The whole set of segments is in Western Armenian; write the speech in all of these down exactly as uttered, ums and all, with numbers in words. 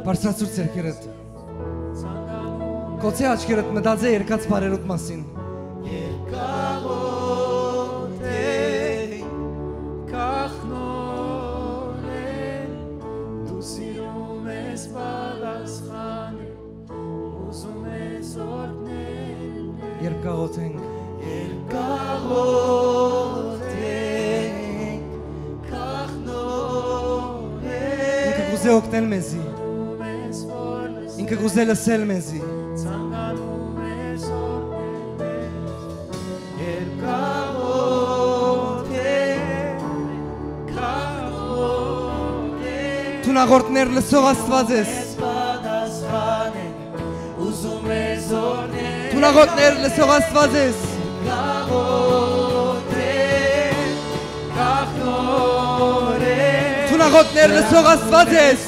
Բարձրացուր ձեռքերդ։ Կոցե աչքերդ, մտածե երկած բարերուդ մասին։ Երկաղոթ ենք, կախնորեն, դու սիրում ես պատասխանել, ուզում ես օրհնել։ Երկաղոթ ենք։ Երկաղոթ ենք, կախնորեն։ Ինքը կուզէ օգնել մեզի։ Ինքը կուզէ լսել մեզի։ Դու աղոթքներ լսող Աստուած ես։ Դու աղոթքներ լսող Աստուած ես։ Դու աղոթքներ լսող Աստուած ես։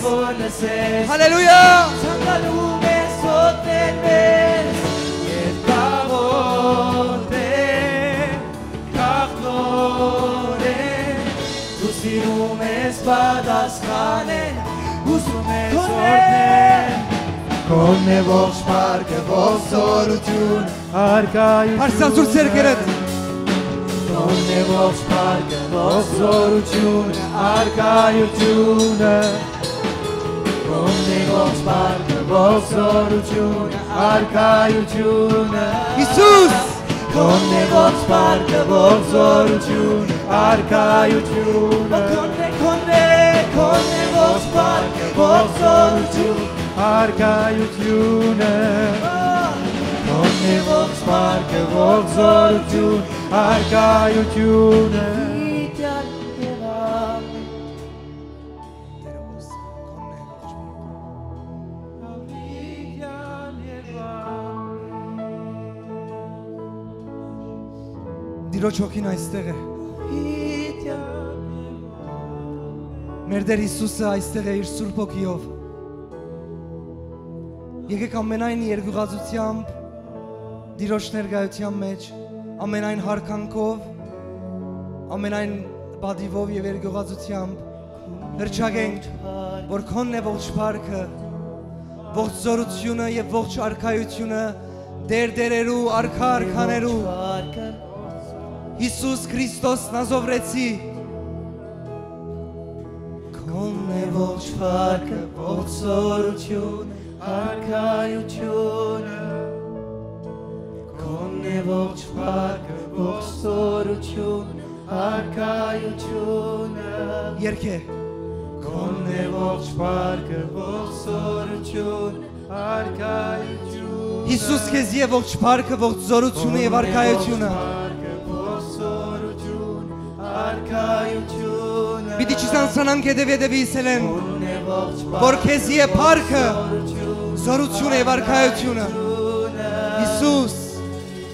Հալելույա։ Դու սիրում ես պատասխանել, ուզում ես օրհնել։ Քոնն է ողջ փառքը, ողջ զօրութիւնը, առկայությունը։ Բարձրացուր ձեռքերդ։ Քոնն է ողջ փառքը, ողջ զօրութիւնը, առկայությունը։ Քոնն է ողջ փառքը, ողջ զօրութիւնը, առկայությունը։ Յիսուս։ Քոնն է ողջ փառքը, ողջ զօրութիւնը, առկայությունը։ Քոնն է, քոնն է, քոնն է ողջ փառքը, ողջ զօրութիւնը, առկայությունը։ Քոնն է ողջ փառքը, ողջ զօրութիւնը, առկայությունը։ Տերոս, քոնն է ողջ փառքը։ Տիրոջ հոգին այստեղ է։ Մեր Տեր Յիսուսը այստեղ է իր Սուրբ Հոգիով։ Եկեք ամենայն երկյուղածությամբ Տիրոջ ներկայության մեջ, ամենայն յարգանքով, ամենայն պատիվով եւ երկյուղածությամբ հռչակենք, որ քոնն է ողջ փառքը, ողջ զօրութիւնը եւ ողջ առկայությունը, Տեր տերերու, արքա արքաներու, Յիսուս Քրիստոս Նազովրեցի։ Քոնն է ողջ փառքը, ողջ զօրութիւնը, առկայությունը։ Քոնն է ողջ փառքը, ողջ զօրութիւնը, առկայությունը։ Երկե։ Քոնն է ողջ փառքը, ողջ զօրութիւնը, առկայությունը։ Յիսուս քեզի է ողջ փառքը, ողջ զօրութիւնը եւ առկայությունը։ Պիտի չսանսանանք, հետեւետեւի ըսել են, որ քեզի է փառքը, զօրութիւնը եւ առկայությունը։ Յիսուս։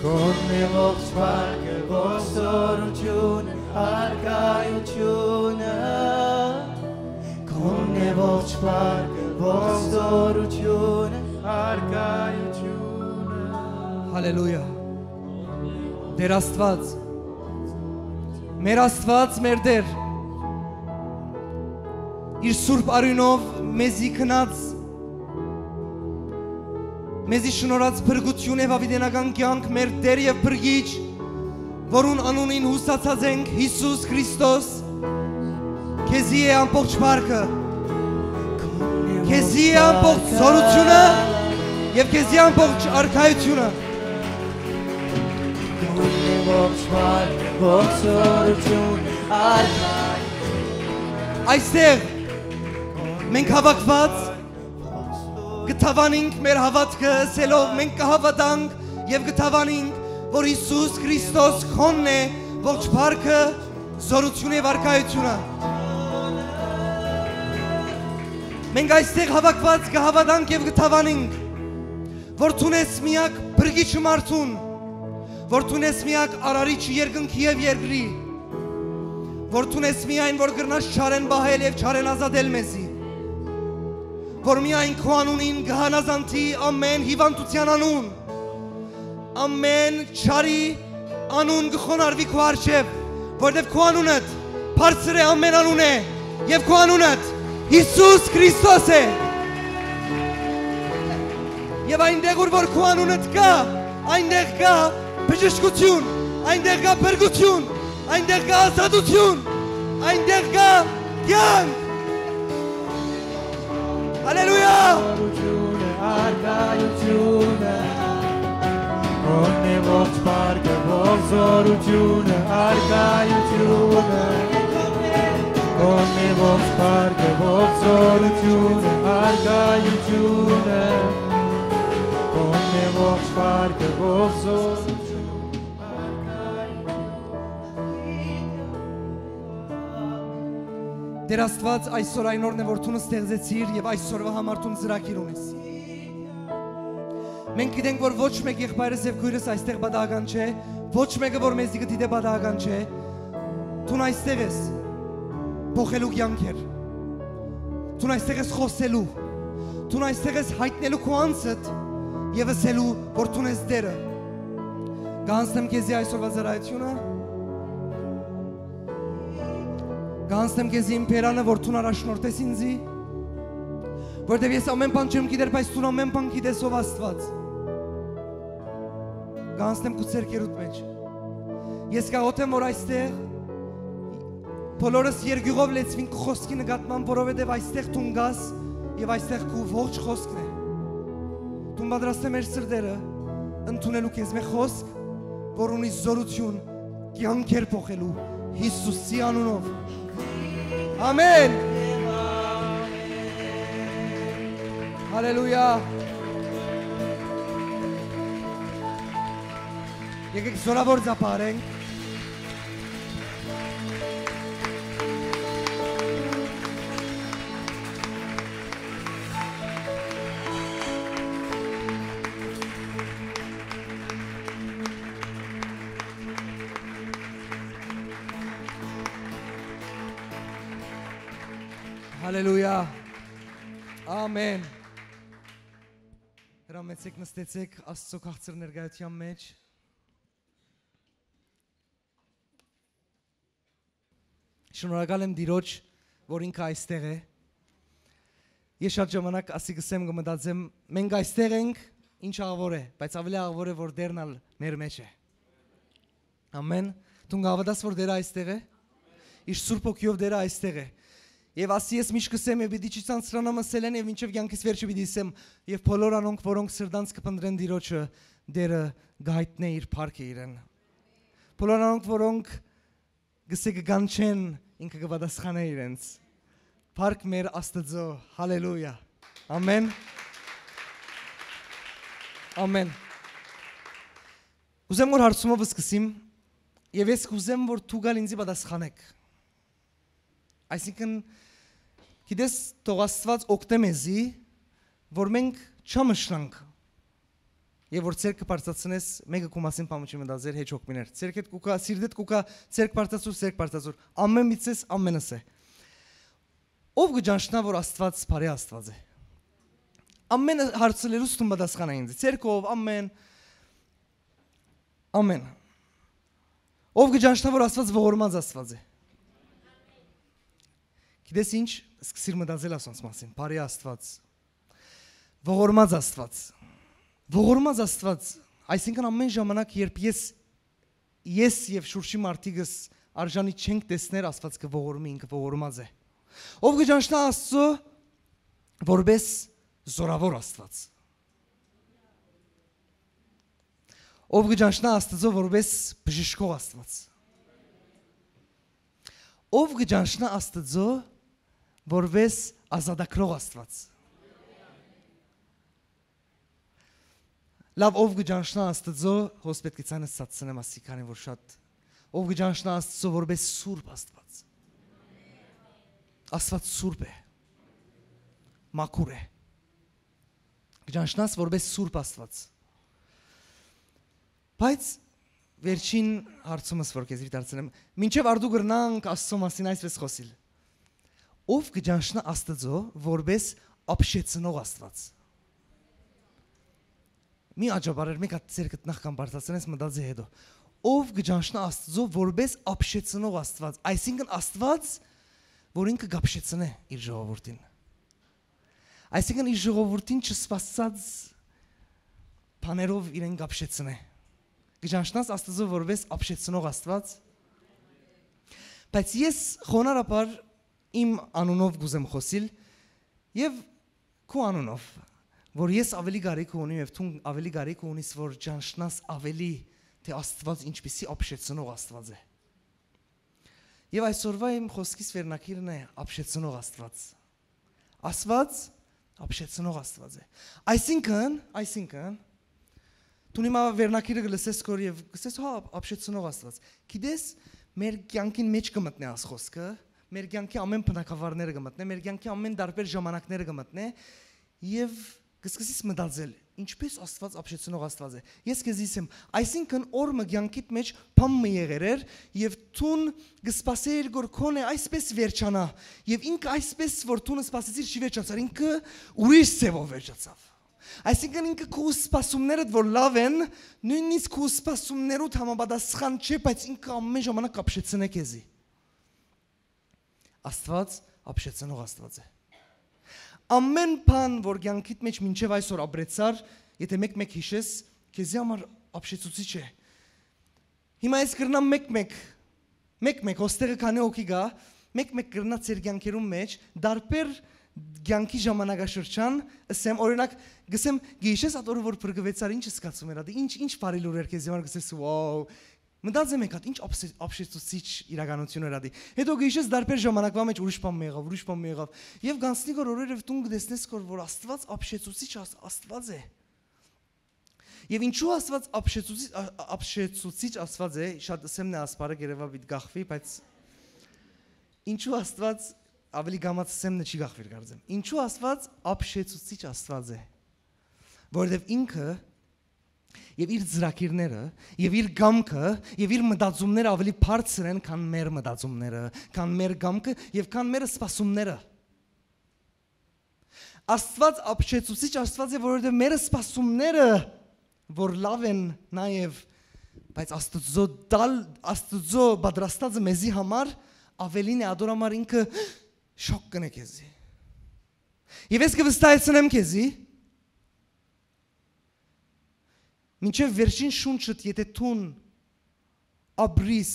Քոնն է ողջ փառքը, ողջ զօրութիւնը, առկայությունը։ Քոնն է ողջ փառքը, ողջ զօրութիւնը, առկայությունը։ Հալելույա։ Տեր Աստուած, մեր Աստուած, մեր Տեր, իր սուրբ արիւնով մեզի գնած, մեզի շնորհած փրկութիւն եւ յաւիտենական կեանք, մեր Տեր եւ Փրկիչ, որուն անունին յուսացած ենք, Յիսուս Քրիստոս, քեզի է ամբողջ փառքը, քեզի է ամբողջ զօրութիւնը եւ քեզի ամբողջ առկայությունը։ Այստեղ մենք հաւաքուած կը դաւանինք մեր հաւատքը ըսելով, մենք կը հաւատանք եւ կը դաւանինք, որ Յիսուս Քրիստոս քոնն է, ողջ փառքը, զօրութիւնը եւ առկայությունը։ Մենք այստեղ հաւաքուած կը հաւատանք եւ կը դաւանինք, որ դուն ես միակ Փրկիչը մարդուն, որ դուն ես միակ Արարիչը երկնքի եւ երկրի, որ դուն ես միայն, որ կրնաս չարեն պահել եւ չարեն ազատել մեզի, որ միայն քո անունին կը հանազանցի ամեն հիւանդութեան անուն, ամեն չարի անուն կը խոնարհուի քո առջեւ, որտեւ քո անունդ բարձր է ամեն անուն է եւ քո անունդ Յիսուս Քրիստոս է։ Եւ այնտեղ, ուր որ քու անունդ կայ, այնտեղ կայ բժշկութիւն, այնտեղ կայ փրկութիւն, այնտեղ կայ ազատութիւն, այնտեղ կայ կեանք։ Հալելույա։ Արքայութիւնը, արքայութիւնը, քոնն է ողջ փառքը, ողջ զօրութիւնը, արքայութիւնը, քոնն է ողջ փառքը, ողջ զօրութիւնը, արքայութիւնը, քոնն է ողջ փառքը, ողջ զօրութիւնը, արքայութիւնը։ Տէր Աստուած, այսօր այն օրն է, որ դուն ստեղծեցիր եւ այսօրվա համար դուն ծրագիր ունես։ Մենք գիտենք, որ ոչ մէկ եղբայրս եւ քոյրս այստեղ պատահական չէ, ոչ մէկը, որ մեզի կը դիտէ, պատահական չէ։ Դուն այստեղ ես փոխելու կեանքեր։ Դուն այստեղ ես խօսելու։ Դուն այստեղ ես յայտնելու քու անձդ եւ ըսելու, որ դուն ես Տէրը։ Կ'անցնեմ քեզի այսօրվա ծառայութիւնը։ Կ'անցնեմ քեզի իմ բերանը, որ դուն առաջնորդես ինձի, որտեւ ես ամեն բան չեմ գիտեր, բայց դուն ամեն բան գիտես, ով Աստուած։ Կ'անցնեմ քու ձեռքերուդ մէջ։ Ես կ'աղօթեմ, որ այստեղ բոլորս երկյուղով լեցուին քու խօսքի նկատմամբ, որովհետեւ այստեղ դուն կաս եւ այստեղ քու ողջ խօսքն է։ Դուն պատրաստ է մեր սրտերը ընդունելու քեզմէ խօսք, որ ունի զօրութիւն կեանքեր փոխելու Յիսուսի անունով։ Ամեն։ Հալելույա։ Եկեք զորաւոր ծափարենք։ Հալելույա։ Ամեն։ Հրամեցեք, նստեցեք Աստծո քաղցր ներկայութեան մէջ։ Շնորհակալ եմ Տիրոջ, որ ինքը այստեղ է։ Ես շատ ժամանակ ասի կ'ըսեմ, կը մտածեմ, մենք այստեղ ենք, ինչ աղաւոր է, բայց աւելի աղաւոր է, որ Տէրն ալ մեր մէջ է։ Ամեն։ Դուն կհաւատաս, որ Տէրը այստեղ է։ Իր Սուրբ Հոգիով Տէրը այստեղ է։ Եւ ասի ես միշտ կ'ըսեմ, եւ պիտի չի ցանցրանամ ըսելէն, եւ մինչեւ կեանքիս վերջը պիտի ըսեմ, եւ բոլոր անոնք, որոնք սրտանց կը փնտռեն Տիրոջը, Տէրը կ'այտնէ իր փառքը իրեն։ Բոլոր անոնք, որոնք գսե կը կանչեն, ինքը կը պատասխանէ իրենց։ Փառք մեր Աստծո, հալելույա։ Ամեն։ Ամեն։ Կ'ուզեմ, որ հարցումով սկսեմ, եւ ես կ'ուզեմ, որ դուք ալ ինձի պատասխանեք։ Այսինքն, գիտես, թող Աստուած օգնէ մեզի, որ մենք չամշնանք, եւ որ ձեռքը բարձրացնես, մէկը քու մասին բան չի մտածեր, հեչ հոգ մի ներ։ Ձեռքդ կու գայ, սիրտդ կու գայ, ձեռք բարձրացուր, ձեռք բարձրացուր։ Ամեն միցես, ամենս է։ Ո՞վ կը ճանչնայ, որ Աստուած բարի Աստուած է։ Ամեն հարցը լերուս դուն պատասխանա ինձ։ Ձեռքով, ամեն, ամեն։ Ո՞վ կը ճանչնայ, որ Աստուած ողորմած Աստուած է։ Գիտես ինչ, սկսիր մտածել ասոնց մասին, բարի Աստուած, ողորմած Աստուած, ողորմած Աստուած, այսինքն ամեն ժամանակ, երբ ես, ես եւ շուրջի մարդիկս արժանի չենք տեսներ, Աստուած կը ողորմի, ինքը ողորմած է։ Ո՞վ կը ճանչնայ Աստծո որպէս զորաւոր Աստուած։ Ո՞վ կը ճանչնայ Աստծո որպէս բժշկող Աստուած։ Ո՞վ կը ճանչնայ Աստծո որպէս ազատագրող Աստուած։ Լաւ, ո՞վ կը ճանչնայ Աստծո, հոս պէտք է ցանը սացնեմ ասի, քանի որ շատ, ո՞վ կը ճանչնայ Աստծո որպէս սուրբ Աստուած։ Աստուած սուրբ է, մաքուր է։ Կը ճանչնաս որպէս սուրբ Աստուած։ Բայց վերջին հարցումս, որ քեզի դարձնեմ, մինչեւ արդու կրնանք Աստծո մասին այսպես խօսիլ։ Ո՞վ կը ճանչնայ Աստծո որպէս ապշեցնող Աստուած։ Մի աջաբարեր, մեկ հատ ձեռքդ նախ կամ բարձրացնես, մտածի հետո։ Ո՞վ կը ճանչնայ Աստծո որպէս ապշեցնող Աստուած, այսինքն Աստուած, որ ինքը կապշեցնէ իր ժողովուրդին։ Այսինքն իր ժողովուրդին չսպասած բաներով իրեն կապշեցնէ։ Կը ճանչնաս Աստուծոյ որպէս ապշեցնող Աստուած։ Բայց ես խոնարհաբար իմ անունով կ'ուզեմ խօսիլ եւ քու անունով, որ ես աւելի կարիք ունիմ եւ դուն աւելի կարիք ունիս, որ ճանչնաս աւելի, թէ Աստուած ինչպիսի ապշեցնող Աստուած է։ Եւ այսօրվա իմ խօսքիս վերնակիրն է ապշեցնող Աստուած։ Աստուած ապշեցնող Աստուած է։ Այսինքն, այսինքն, դուն հիմա վերնակիրը կը լսես քոր եւ կ'ըսես, «Հա, ապ-, ապշեցնող Աստուած»։ Գիտես, մեր կեանքին մէջ կը մտնէ աս խօսքը, մեր կեանքի ամէն բնագավառները կը մտնէ, մեր կեանքի ամէն տարբեր ժամանակները կը մտնէ եւ կը սկսես մտածել, ինչպէս Աստուած ապշեցնող Աստուած է։ Ես քեզի ասեմ, այսինքն օր մը կեանքիդ մէջ բան մը եղեր էր եւ դուն կը սպասէիր որ քոնէ այսպէս վերջանայ եւ ինքը այսպէս որ դուն սպասեցիր չի վերջացար, ինքը ուրիշ ձեւով վերջացաւ։ Այսինքն ինքը քու սպասումներդ որ լաւ են, նոյնիսկ քու սպասումներուդ համապատասխան չէ, բայց ինքը ամէն ժամանակ կապշեցնէ քեզի։ Աստուած ապշեցնող Աստուած է։ Ամէն բան որ կեանքիդ մէջ մինչեւ այսօր ապրեցար, եթե մեկ-մեկ յիշես, քեզի համար ապշեցուցիչ է։ Հիմա ես կրնամ մեկ-մեկ, մեկ-մեկ, հոստեղը քանի հոգի գայ, մեկ-մեկ կրնա ձեր կեանքերուն մէջ, տարբեր կեանքի ժամանակաշրջան, ըսեմ, օրինակ, գսեմ, գիշես ատորը որ փրկվեցար, ինչ զգացում էր, ատի, ինչ, ինչ բարի լուրեր քեզի համար գսես, «Wow», մտածեմ եք հատ, ինչ ապշե-, ապշեցուցիչ իրականություն էր, ատի։ Հետո գիշես տարբեր ժամանակվա մէջ ուրիշ բան մը եղավ, ուրիշ բան մը եղավ, եւ գանցնի կոր օրեր եւ դուն կտեսնես կոր, որ Աստուած ապշեցուցիչ Ast-, Աստուած է։ Եւ ինչու Աստուած ապշեցուցի-, ա-, ա-, ապշեցուցիչ Աստուած է, շատ ըսեմ նե ասպարը գերեվա պիտ գախվի, բայց ինչու Աստուած, ավելի գամած ըսեմ նե չի գախվիր կարծեմ, ինչու Աստուած ապշեցուցիչ Աստուած է, որովհետեւ ինքը եւ իր ծրագիրները, եւ իր կամքը, եւ իր մտածումները ավելի բարձր են, քան մեր մտածումները, քան մեր կամքը եւ քան մեր սպասումները։ Աստուած ապշեցուցիչ Աստուած է, որովհետեւ մեր սպասումները, որ լաւ են նաեւ, բայց Աստուծոյ տալ, Աստուծոյ պատրաստածը մեզի համար ավելին է, ադոր համար ինքը շոկ կ'ընէ քեզի։ Եւ ես կը վստահեցնեմ քեզի, մինչեւ վերջին շունչդ, եթե դուն ապրիս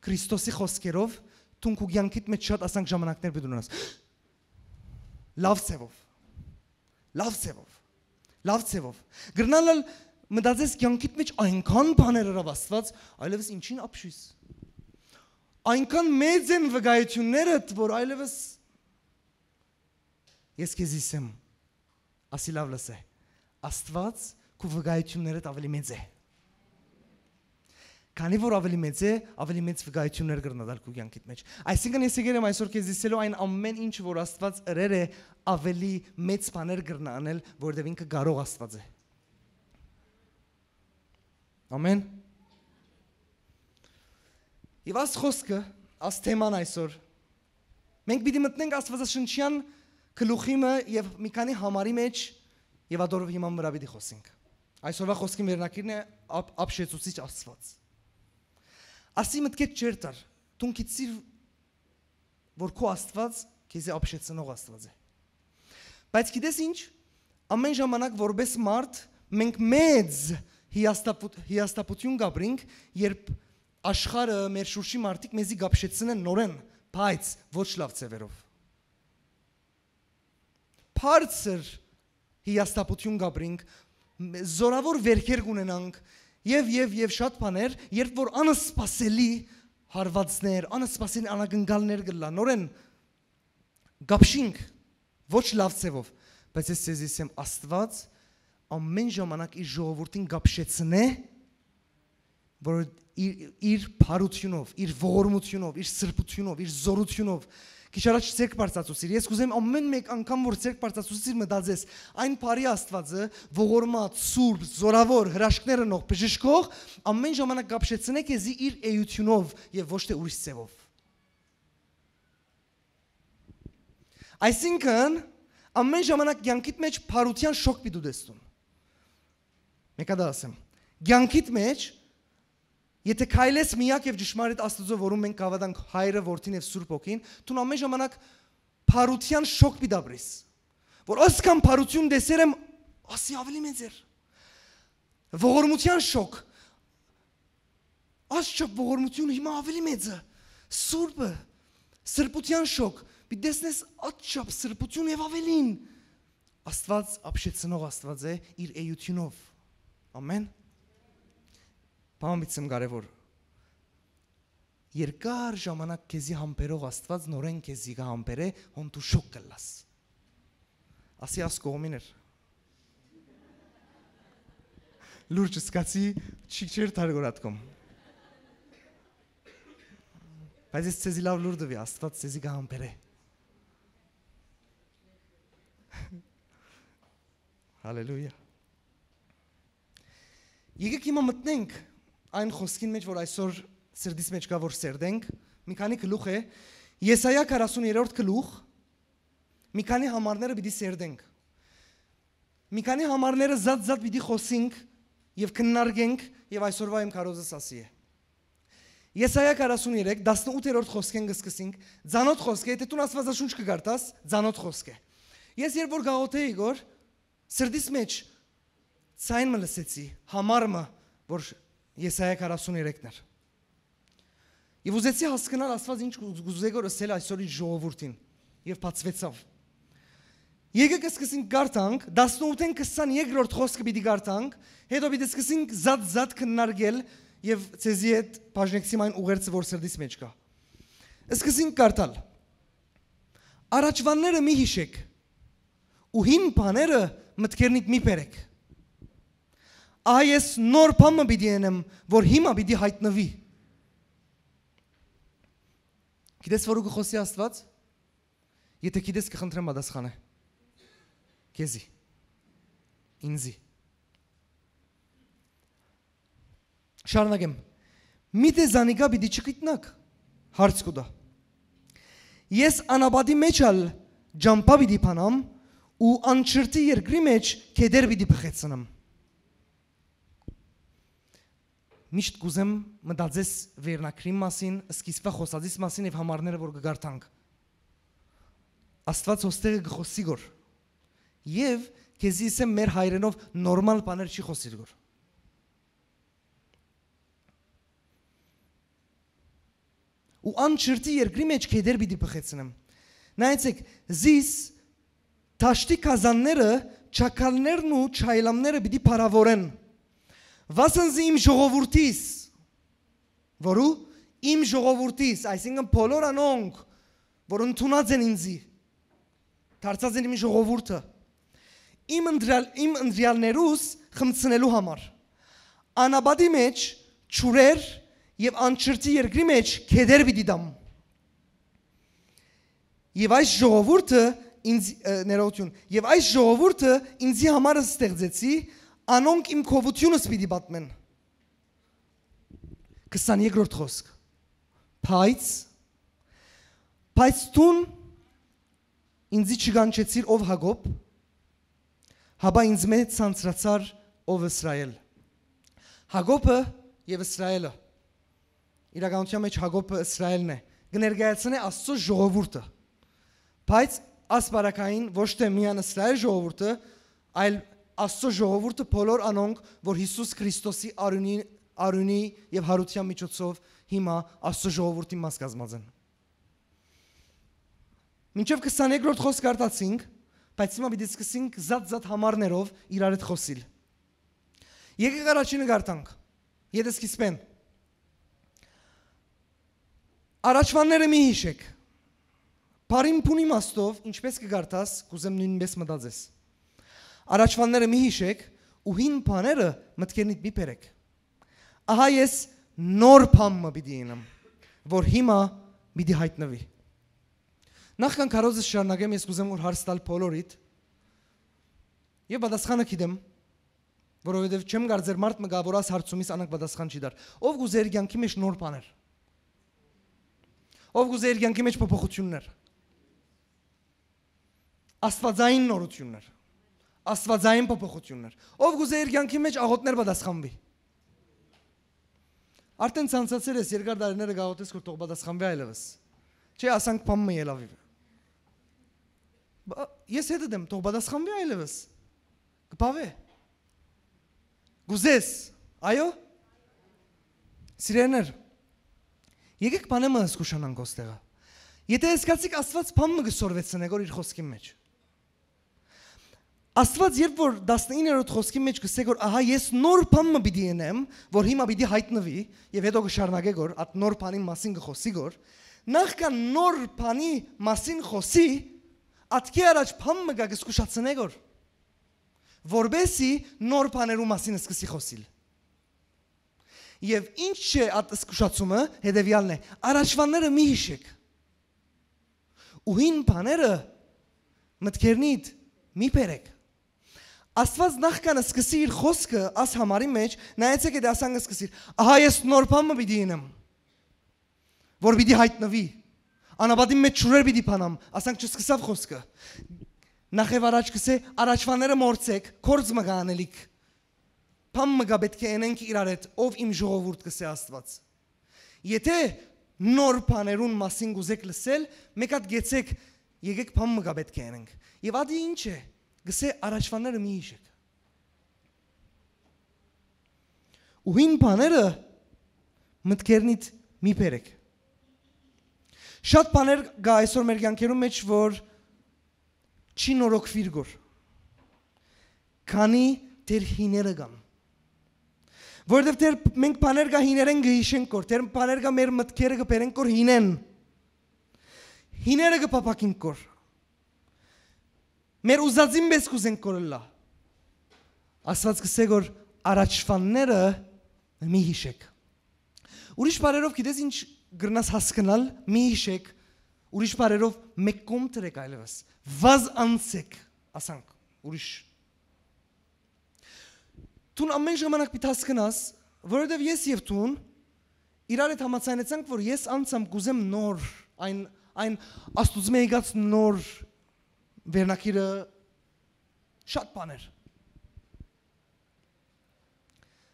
Քրիստոսի խօսքերով, դուն քու կեանքիդ մէջ շատ ասանկ ժամանակներ պիտի ունենաս։ Լաւ ձեւով։ Լաւ ձեւով։ Լաւ ձեւով։ Կրնալ ալ մտածես կեանքիդ մէջ այնքան բաներ ըրաւ Աստուած, այլեւս ինչին ապշիս։ Այնքան մեծ են վկայություններդ, որ այլեւս ես քեզի ասեմ, ասի լաւ լսէ, Աստուած քու վկայություններդ ավելի մեծ է։ Քանի որ ավելի մեծ է, ավելի մեծ վկայություններ կրնա տալ քու կեանքիդ մէջ։ Այսինքն ես եկել եմ այսօր քեզի ասելու այն ամեն ինչ, որ Աստուած ըրեր է, ավելի մեծ բաներ կրնա անել, որովհետեւ ինքը կարող Աստուած է։ Ամեն։ Եվ աս խոսքը, աս թեման այսօր, մենք պիտի մտնենք Աստվածաշնչյան գլուխի մը եւ մի քանի համարի մէջ եւ ադորով հիման վրա պիտի խոսենք։ Այսօրվա խոսքի մերնակիրն է ապ-, ապշեցուցիչ Աստված։ Ասի մտքեդ չեր տար, դուն գիտցիր, որ քո Աստված քեզի ապշեցնող Աստված է։ Բայց գիտես ինչ, ամեն ժամանակ որպես մարդ մենք մեծ հիաստապուտ-, հիաստապություն կապրինք, երբ աշխարհը, մեր շուրջի մարդիկ մեզի կապշեցնեն նորեն, բայց ոչ լավ ձևերով։ Բարձր հիաստապություն կապրինք, մ-, զորավոր վերքեր կունենանք եւ, եւ, եւ շատ բաներ, երբ որ անսպասելի հարվածներ, անսպասելի անակնկալներ կլա, նորեն կապշինք ոչ լավ ձևով, բայց ես ձեզի ասեմ, Աստված ամեն ժամանակ իր ժողովուրդին կապշեցնէ, որ իր, իր փառությունով, իր ողորմությունով, իր սրբությունով, իր զորությունով, քիչ առաջ ձերք բարձացուցիր։ Ես կուզեմ ամեն մեկ անգամ, որ ձերք բարձացուցիր, մտածես, այն բարի Աստվածը, ողորմած, սուրբ, զորավոր, հրաշքներ ընող, բժշկող, ամեն ժամանակ կապշեցնէ քեզի իր էությունով եւ ոչ թե ուրիշ ձևով։ Այսինքն, ամեն ժամանակ կյանքիդ մեջ բարության շոկ պիտի տեսնուն։ Մեկա դա ասեմ։ Կյանքիդ մեջ, եթե քայլես միակ եւ ճշմարիտ Աստուծո, որուն մենք կհավատանք, Հայրը, Որդին եւ Սուրբ Հոգին, դուն ամեն ժամանակ բարության շոկ պիտի ապրես, որ ասկան բարություն տեսեր եմ, ասի ավելի մեծ էր։ Ողորմութեան շոկ։ Աչչապ ողորմութիւն հիմա աւելի մեծ է։ Սուրբը, սրբութեան շոկ։ Պիտի տեսնես աչչապ սրբութիւն եւ ավելին։ Աստուած ապշեցնող Աստուած է իր էութիւնով։ Ամեն։ Բան պիտի կարեւոր։ Երկար ժամանակ քեզի համբերող Աստուած նորեն քեզի կը համբերէ, հոն դու շոկ կ'ըլլաս։ Ասի աս կողմին էր։ Լուրջ սկացի, չիք չէր թարգորատկում։ Բայց ես ցեզի լաւ լուր տուի, Աստուած ցեզի կը համբերէ։ Հալելույա։ Եկեք հիմա մտնենք այն խօսքին մեջ, որ այսօր սրտիս մեջ կա, որ սերտենք, մի քանի գլուխ է, Եսայա քառասուն երրորդ գլուխ, մի քանի համարները պիտի սերտենք։ Մի քանի համարները զատ-զատ պիտի խօսենք եւ քննարկենք, եւ այսօրվա իմ քարոզս ասի է։ Եսայա քառասուն երեք, տասնութերորդ խօսքէն կը սկսենք, ծանօթ խօսք է, եթե դուն Աստուածաշունչ կը կարդաս, ծանօթ խօսք է։ Ես երբ որ գաղութեի գոր, սրտիս մեջ ցայն մը լսեցի, համար մը, որ Եսայա քառասուն երեքն էր։ Եւ ուզեցի հասկնալ Աստուած ինչ կու-, կուզե գոր ըսել այսօր իր ժողովուրդին, եւ բացվեցաւ։ Եկեք սկսենք կարդանք, տասնութէն քսանեքերորդ խօսքը պիտի կարդանք, հետո պիտի սկսենք զատ-զատ քննարկել եւ ցեզի հետ բաժնեցիմ այն ուղերձը, որ սրտիս մեջ կա։ Սկսենք կարդալ։ Առաջվանները մի յիշեք, ու հին բաները մտքերնիդ մի բերեք։ Ահա ես նոր բան մը պիտի ընեմ, որ հիմա պիտի յայտնուի։ Գիտես, որ ու կը խօսի Աստուած։ Եթե գիտես, կը խնդրեմ պատասխանը։ Քեզի։ Ինձի։ Շարունակեմ։ Միթէ զանիկա պիտի չգիտնաք, հարց կու տայ։ Ես անապատի մեջ ալ ճամբայ պիտի բանամ ու անչրտի երկրի մեջ գետեր պիտի բղեցնեմ։ Միշտ կուզեմ մտածես վերնագրին մասին, սկիզբը խօսածիս մասին եւ համարները, որ կը կարդանք։ Աստուած հոստեղը կը խօսի գոր։ Եւ քեզի ըսեմ, մեր հայրենով նորմալ բաներ չի խօսիր գոր։ Ու անչրտի երկրի մեջ գետեր պիտի բղեցնեմ։ Նայեցեք, զիս դաշտի կազանները, չակալներն ու չայլամները պիտի փառաւորեն։ Վասն զի իմ ժողովուրդիս, որու, իմ ժողովուրդիս, այսինքն բոլոր անոնք, որ ընդունած են ինձի, դարձած են իմ ժողովուրդը, իմ ընտրյալ-, իմ ընտրյալներուս խմցնելու համար։ Անապատի մեջ ջուրեր եւ անչրտի երկրի մեջ գետեր պիտի տամ։ Եւ այս ժողովուրդը ինձ, ը, ներողություն, եւ այս ժողովուրդը ինձի համար ստեղծեցի, անոնք իմ քովութիւնս պիտի պատմեն։ Քսաներկրորդ խօսք։ Բայց, բայց դուն ինձի չկանչեցիր, ով Յակոբ, հապա ինձմէ ցանցրացար, ով Իսրայէլ։ Յակոբը եւ Իսրայէլը, իրականության մեջ Յակոբը Իսրայէլն է, կը ներկայացնէ Աստծո ժողովուրդը, բայց ասպարակային ոչ թէ միայն Իսրայէլ ժողովուրդը, այլ Աստծո ժողովուրդը, բոլոր անոնք, որ Յիսուս Քրիստոսի արիւնի, արիւնի եւ յարութեան միջոցով հիմա Աստծո ժողովուրդին մաս կազմած են։ Մինչեւ քսաներկրորդ խօսք արտացինք, բայց հիմա պիտի սկսենք զատ-զատ համարներով իրար հետ խօսիլ։ Եկեք առաջինը կարդանք, յետսկիզբէն։ Առաջվանները մի յիշեք։ Բառին բուն իմաստով, ինչպես կը կարդաս, կուզեմ նոյնպես մտածես։ Առաջվանները մի յիշեք ու հին բաները մտքերնիդ մի բերեք։ Ահա ես նոր բան մը պիտի ընեմ, որ հիմա պիտի յայտնուի։ Նախքան քարոզս շարունակեմ, ես կուզեմ որ հարց տալ բոլորիդ, եւ պատասխանը գիտեմ, որովհետեւ չեմ կարծեր մարդ մը գա, որ աս հարցումիս անակ պատասխան չի տար։ Ով կուզէ իր կյանքի մեջ նոր բաներ։ Ով կուզէ իր կյանքի մեջ փոփոխություններ։ Աստուածային նորություններ, աստուածային փոփոխություններ։ Ով կուզէ իր կյանքի մեջ աղօթքներ պատասխանուի։ Արդեն ցանցացեր ես, երկար տարիները գաղութես կոր թող պատասխանուի այլևս։ Չէ, ասանք բան մը ելավի։ Բա, ես հետդ եմ, թող պատասխանուի այլևս։ Կբավե։ Կ'ուզես, այո՞։ Սիրելիներ, եկեք բանէ մը զգուշանանք ոստեղը։ Եթե զգացիք Աստուած բան մը կը սորվեցնէ գոր իր խօսքին մեջ։ Աստուած երբ որ տասնիններորդ խօսքին մեջ կ'ըսէ գոր, ահա ես նոր բան մը պիտի ընեմ, որ հիմա պիտի յայտնուի, եւ հետո կը շարունակէ գոր, այդ նոր բանին մասին կը խօսի գոր, նախքան նոր բանի մասին խօսի, ատկէ առաջ բան մը կա կը զգուշացնէ գոր, որպեսզի նոր բաներու մասին սկսի խօսիլ։ Եւ ինչ չէ այդ զգուշացումը, հետեւեալն է. առաջվանները մի յիշեք։ Ու հին բաները մտքերնիդ մի բերեք։ Աստուած նախքան սկսի իր խօսքը աս համարի մեջ, նայեցեք, եթե ասանք սկսիր, ահա ես նոր բան մը պիտի ընեմ, որ պիտի յայտնուի, անապատին մեջ ջուրեր պիտի բանամ, ասանք չսկսաւ խօսքը։ Նախ եւ առաջ կ'ըսէ, առաջվանները մոռցեք, կորձ մը կը անելիք։ Բան մը կա պէտք է ընենք իրար հետ, ով իմ ժողովուրդ, կ'ըսէ Աստուած։ Եթե նոր բաներուն մասին կ'ուզեք լսել, մէկ հատ գեցեք, եկեք բան մը կա պէտք է ընենք։ Եւ ատի ինչ է, կ'ըսէ, առաջվանները մի յիշեք։ Ու հին բաները մտքերնիդ մի բերեք։ Շատ բաներ կա այսօր մեր կյանքերուն մեջ, որ չի նորոգուիր գոր, քանի դեռ հիները կան։ Որովհետեւ դեռ մենք բաներ կա հիներեն կը յիշենք գոր, դեռ բաներ կա մեր մտքերը կը բերենք գոր հինեն։ Հիները կը փափաքենք գոր, մեր ուզածին պէս կ'ուզենք գոր ըլլայ։ Աստուած կ'ըսէ գոր, առաջվանները մի յիշեք։ Ուրիշ բառերով, գիտես ինչ կրնաս հասկնալ, մի յիշեք, ուրիշ բառերով, մէկ կողմ դրեք այլեւս, վազ անցեք, ասանք, ուրիշ։ Դուն ամեն ժամանակ պիտի հասկնաս, որովհետեւ ես եւ դուն իրար հետ համաձայնեցանք, որ ես անձամ կ'ուզեմ նոր, այն, այն Աստուծմէ եկած նոր վերնագիրը, շատ բաներ։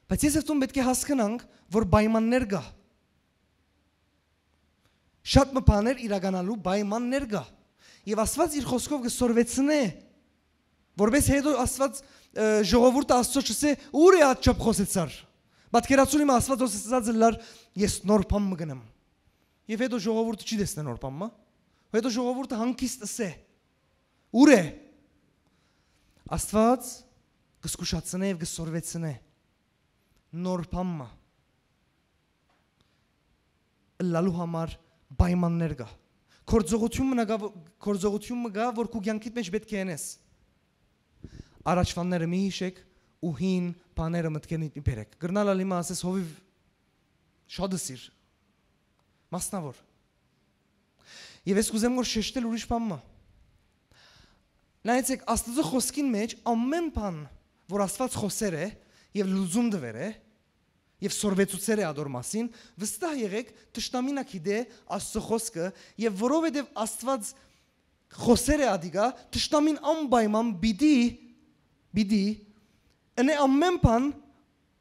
Բայց ես եւ դուն պէտք է հասկնանք, որ պայմաններ կա։ Շատ մը բաներ իրականալու պայմաններ կա։ Եւ Աստուած իր խօսքով կը սորվեցնէ, որպէս հետո Աստուած, ը, ժողովուրդը Աստուծոյ չըսէ, «Ո՞ւր է ատչափ խօսեցար»։ Պատկերացուր, հիմա Աստուած ըսած ըլլար, «Ես նոր բան մը կ'ընեմ»։ Եւ հետո ժողովուրդը չի տեսնէ նոր բան մը։ Հետո ժողովուրդը հանգիստ ըսէ, «Ո՞ւր է»։ Աստուած կը զգուշացնէ եւ կը սորվեցնէ նոր բան մը ըլլալու համար պայմաններ կա։ Գործողութիւն մը կա, ո-, գործողութիւն մը կա, որ քու կեանքիդ մեջ պէտք է ընես։ Առաջվանները մի յիշեք ու հին բաները մտքերնիդ մի բերեք։ Կրնալ ալ հիմա ասես, հովիվ շատ ըսիր, մասնաւոր։ Եւ ես կ'ուզեմ որ շեշտել ուրիշ բան մը։ Նայեցեք, Աստուծոյ խօսքին մեջ ամեն բան, որ Աստուած խօսեր է եւ լուծում տուեր է, եւ սորվեցուցեր է ադոր մասին, վստահ եղեք, թշնամին ա գիտէ Աստուծոյ խօսքը, եւ որովհետեւ Աստուած խօսեր է ադիկա, թշնամին անպայման պիտի, պիտի ընէ ամեն բան,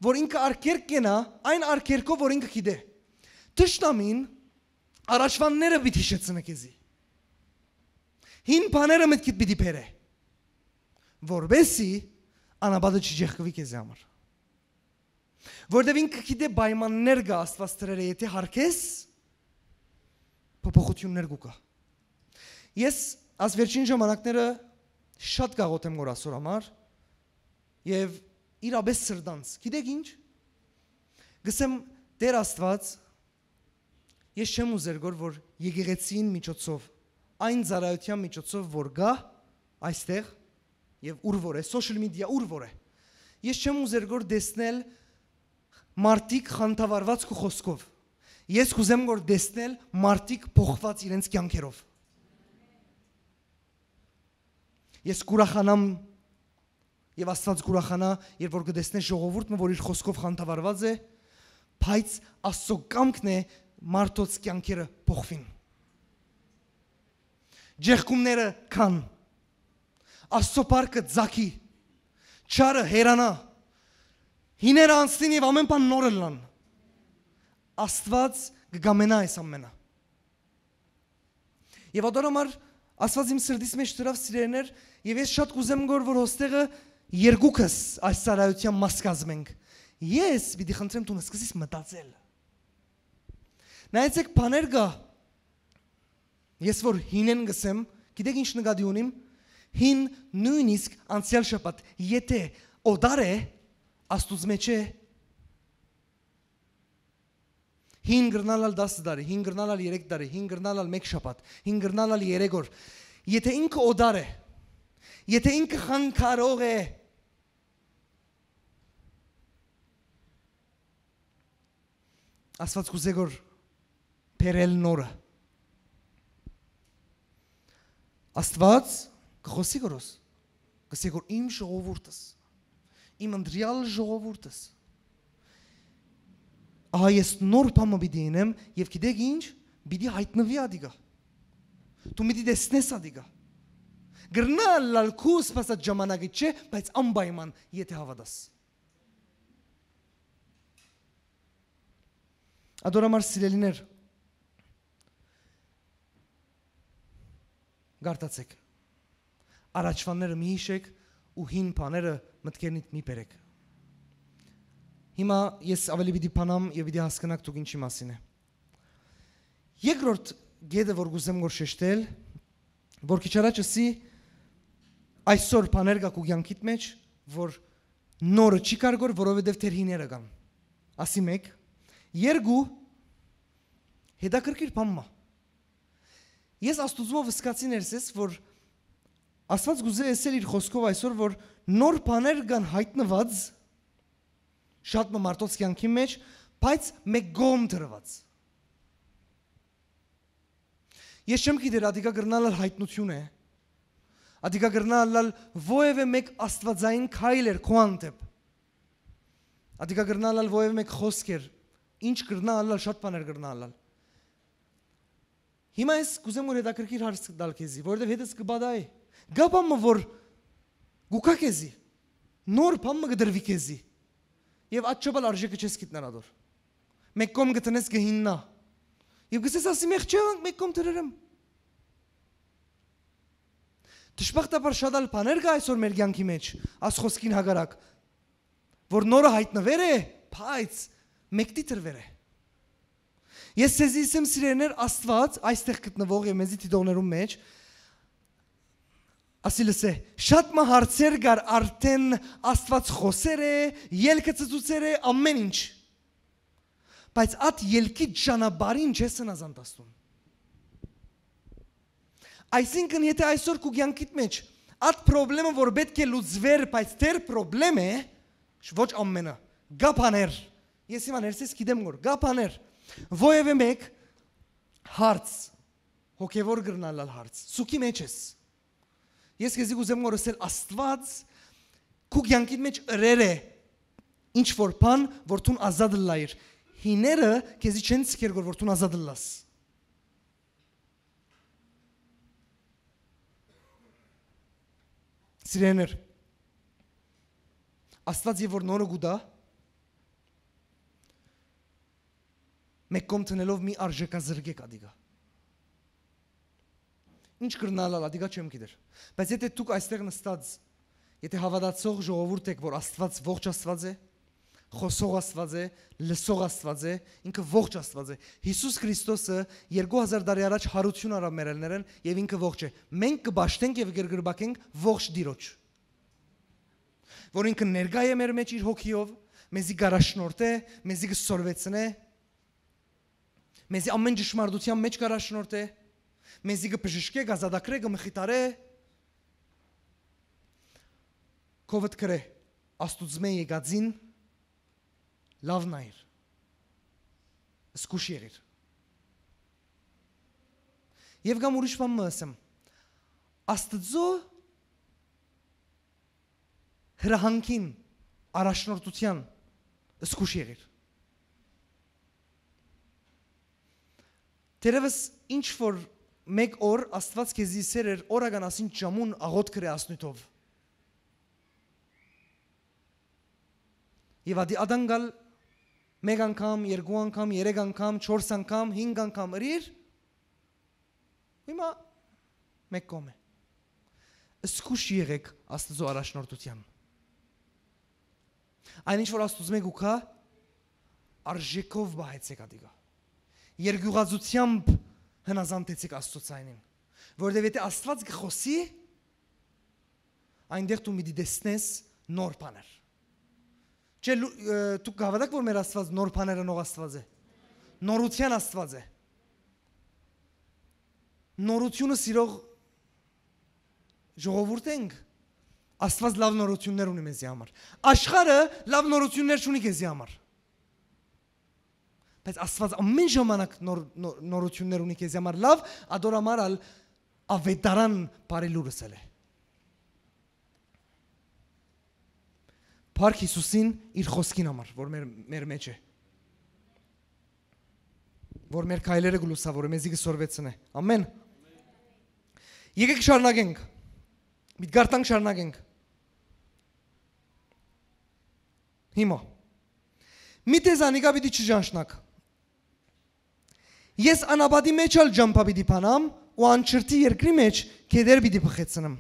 որ ինքը արգելք կենայ, այն արգելքով, որ ինքը գիտէ։ Թշնամին առաջվանները պիտի յիշեցնէ քեզի։ Հին բաները մտքիդ պիտի բերէ, որպեսզի անապատը չի ջեղկուի քեզի համար։ Որտեւ ինքը գիտէ պայմաններ կա Աստուած դրեր է, եթե յարգես, փոփոխութիւններ կու գայ։ Ես աս վերջին ժամանակները շատ կաղոթեմ որ Աստուծոյ համար եւ իրապէս սրտանց։ Գիտեք ինչ։ Գսեմ, «Տէր Աստուած, ես չեմ ուզեր գոր որ եկեղեցին միջոցով, այն ծառայութեան միջոցով որ կա այստեղ եւ ուր որ է, social media ուր որ է, ես չեմ ուզեր գոր տեսնել մարդիկ խանդավառված քու խօսքով։ Ես կ'ուզեմ գոր տեսնել մարդիկ փոխված իրենց կեանքերով։ Ես կ'ուրախանամ եւ Աստուած կ'ուրախանայ, երբ որ կը տեսնէ ժողովուրդ մը, որ իր խօսքով խանդավառված է, բայց Աստուծոյ կամքն է մարդոց կեանքերը փոխուին։ Ջեղկումները քան, Աստուծոյ փառքը ծագի, չարը հեռանայ, հիները անցնին եւ ամեն բան նոր ըլլան։ Աստուած կը կամենայ այս ամենը։ Եւ ատոր համար Աստուած իմ սրտիս մեջ դրաւ, սիրելիներ, եւ ես շատ կ'ուզեմ գոր որ հոստեղը երկուքս այս ծառայութեան մաս կազմենք, ես պիտի խնդրեմ դուն սկսես մտածել։ Նայեցեք, բաներ կա, ես որ հինեն կ'ըսեմ, գիտեք ինչ նկատի ունիմ, հին նոյնիսկ անցեալ շաբաթ, եթե օտար է, Աստուծմէ չէ։ Հին կրնալ ալ տասը տարի, հին կրնալ ալ երեք տարի, հին կրնալ ալ մէկ շաբաթ, հին կրնալ ալ երեք օր։ Եթե ինքը օտար է, եթե ինքը խանգարող է, Աստուած կ'ուզէ որ բերել նորը։ Աստուած կը խօսի գորոս, կ'ըսէ որ իմ ժողովուրդս, իմ ընտրեալ ժողովուրդս, ահա ես նոր բան մը պիտի ընեմ, եւ գիտեք ինչ, պիտի յայտնուի ադիկա։ Դու պիտի տեսնես ադիկա։ Կրնա ըլլալ քու սպասած ժամանակը չէ, բայց անպայման, եթե հաւատաս։ Ատոր համար, սիրելիներ, կարդացեք։ Առաջվանները մի հիշեք ու հին բաները մտքերնիդ մի բերեք։ Հիմա ես աւելի պիտի բանամ եւ պիտի հասկնաք դուք ինչի մասին է։ Երկրորդ գետը, որ կ'ուզեմ որ շեշտել, որ քիչ առաջ ըսի, այսօր բաներ կա քու կյանքիդ մեջ, որ նորը չի կար գոր, որովհետեւ դեռ հիները կան։ Ասի մէկ, երկու, հետաքրքիր բան մը։ Ես Աստուծմով սկացի ներսես, որ Աստված կ'ուզէ ըսել իր խօսքով այսօր, որ նոր բաներ կան յայտնուած շատ մը մարդոց կյանքի մեջ, բայց մէկ կողմ դրուած։ Ես չեմ գիտեր, ադիկա կրնալ ալ յայտնութիւն է, ադիկա կրնալ ալ որևէ մէկ աստուածային քայլ էր քու հանդէպ, ադիկա կրնալ ալ որևէ մէկ խօսք էր, ինչ կրնալ ալ, շատ բաներ կրնալ ալ։ Հիմա ես կ'ուզեմ որ հետաքրքիր հարց տալ քեզի, որովհետեւ հետս կը պատահի։ Կա բան մը որ կուքա քեզի, նոր բան մը կը դրվի քեզի, եւ աչափ ալ արժեքը չես գիտնար ադոր։ Մէկ կողմ կը տնես, կը հիմնայ, եւ կ'ըսես, ասի մեղք չէ, անք մէկ կողմ դրերեմ։ Դժբախտաբար շատ ալ բաներ կա այսօր մեր կյանքի մեջ, աս խօսքին հակառակ, որ նորը յայտնուեր է, բայց մեկդի դրուեր է։ Ես ձեզի ըսեմ, սիրելիներ, Աստուած այստեղ գտնուող եւ մեզի դիտողներուն մեջ, ասի լսէ, շատ մը հարցեր կար, արդեն Աստուած խօսեր է, ելքը ծծուցեր է, ամեն ինչ։ Բայց ատ ելքի ճանապարհին չես հնազանդացնում։ Այսինքն, եթե այսօր քու կյանքիդ մեջ ատ պրոբլեմը, որ պէտք է լուծուեր, բայց դեռ պրոբլեմ է, ոչ ամենը, կա բաներ, ես հիմա ներսես գիտեմ որ կա բաներ, որևէ մէկ հարց, հոգեվոր կրնալ ալ հարց, սուքի մեջ ես։ Ես քեզի կ'ուզեմ որ ըսել, Աստուած քու կյանքիդ մեջ ըրեր է ինչ որ բան, որ դուն ազատ ըլլայիր։ Հիները քեզի չեն ցկեր գոր, որ դուն ազատ ըլլաս։ Սիրեներ, Աստուած եւ որ նորը գուտա, մէկ կողմ տնելով մի արժեքազրկեք ադիկա։ Ինչ կրնալ ալ ադիկա չեմ գիտեր։ Բայց եթե դուք այստեղ նստած, եթե հաւատացող ժողովուրդ եք, որ Աստուած ողջ Աստուած է, խօսող Աստուած է, լսող Աստուած է, ինքը ողջ Աստուած է։ Յիսուս Քրիստոսը երկու հազար տարի առաջ յարութիւն առաւ մեր ելներեն եւ ինքը ողջ է։ Մենք կը պաշտենք եւ կրկրբակենք ողջ Տիրոջ, որ ինքը ներկայ է մեր մեջ իր հոգիով, մեզի կ'առաջնորդէ, մեզի կը սորվեցնէ, մեզի ամեն ճշմարտության մեջ կ'առաջնորդէ, մեզի կը բժշկէ, կ'ազատագրէ, կը մխիթարէ, քովդ գրէ, Աստուծմէ եկածին լաւ նայիր, զգուշ եղիր։ Եւ կամ ուրիշ բան մը ըսեմ, Աստուծոյ հրահանգին, առաջնորդութեան զգուշ եղիր։ Դերևս ինչ որ մէկ օր Աստուած քեզի սեր էր, օրական ասին ճամուն աղոթ գրե ասնույթով։ Եւ ադի ադանգալ մէկ անգամ, երկու անգամ, երեք անգամ, չորս անգամ, հինգ անգամ ըրիր, հիմա մէկ կողմ է։ Զգուշ եղեք Աստուծոյ առաջնորդութեան։ Այն ինչ որ Աստուծմէ կու գայ, արժէքով պահեցէք ատիկա։ Երկիւղածութեամբ հնազանդեցէք Աստուծային։ Որովհետեւ եթէ Աստուած կը խօսի, այնտեղ դու պիտի տեսնես նոր բաներ։ Չէ, լու-, ը, դուք կհաւատաք, որ մեր Աստուած նոր բաներ ընող Աստուած է։ Նորութեան Աստուած է։ Նորութիւնը սիրող ժողովուրդ ենք։ Աստուած լաւ նորութիւններ ունի մեզի համար։ Աշխարհը լաւ նորութիւններ չունի քեզի համար։ Բայց Աստուած ամէն ժամանակ նոր, նոր, նորութիւններ ունի քեզի համար լաւ, ատոր համար ալ աւետարան բարի լուրս ալ է։ Փառք Յիսուսին իր խօսքին համար, որ մեր, մեր մեջ է, որ մեր քայլերը կը լուսաւորէ, մեզի կը սորվեցնէ։ Ամեն։ Եկեք շարունակենք։ Միտքարտանք շարունակենք։ Հիմա։ Մի տե զանիկա պիտի չճանչնաք։ Ես անապատի մեջ ալ ճամբայ պիտի բանամ ու անչրտի երկրի մեջ գետեր պիտի բխեցնեմ։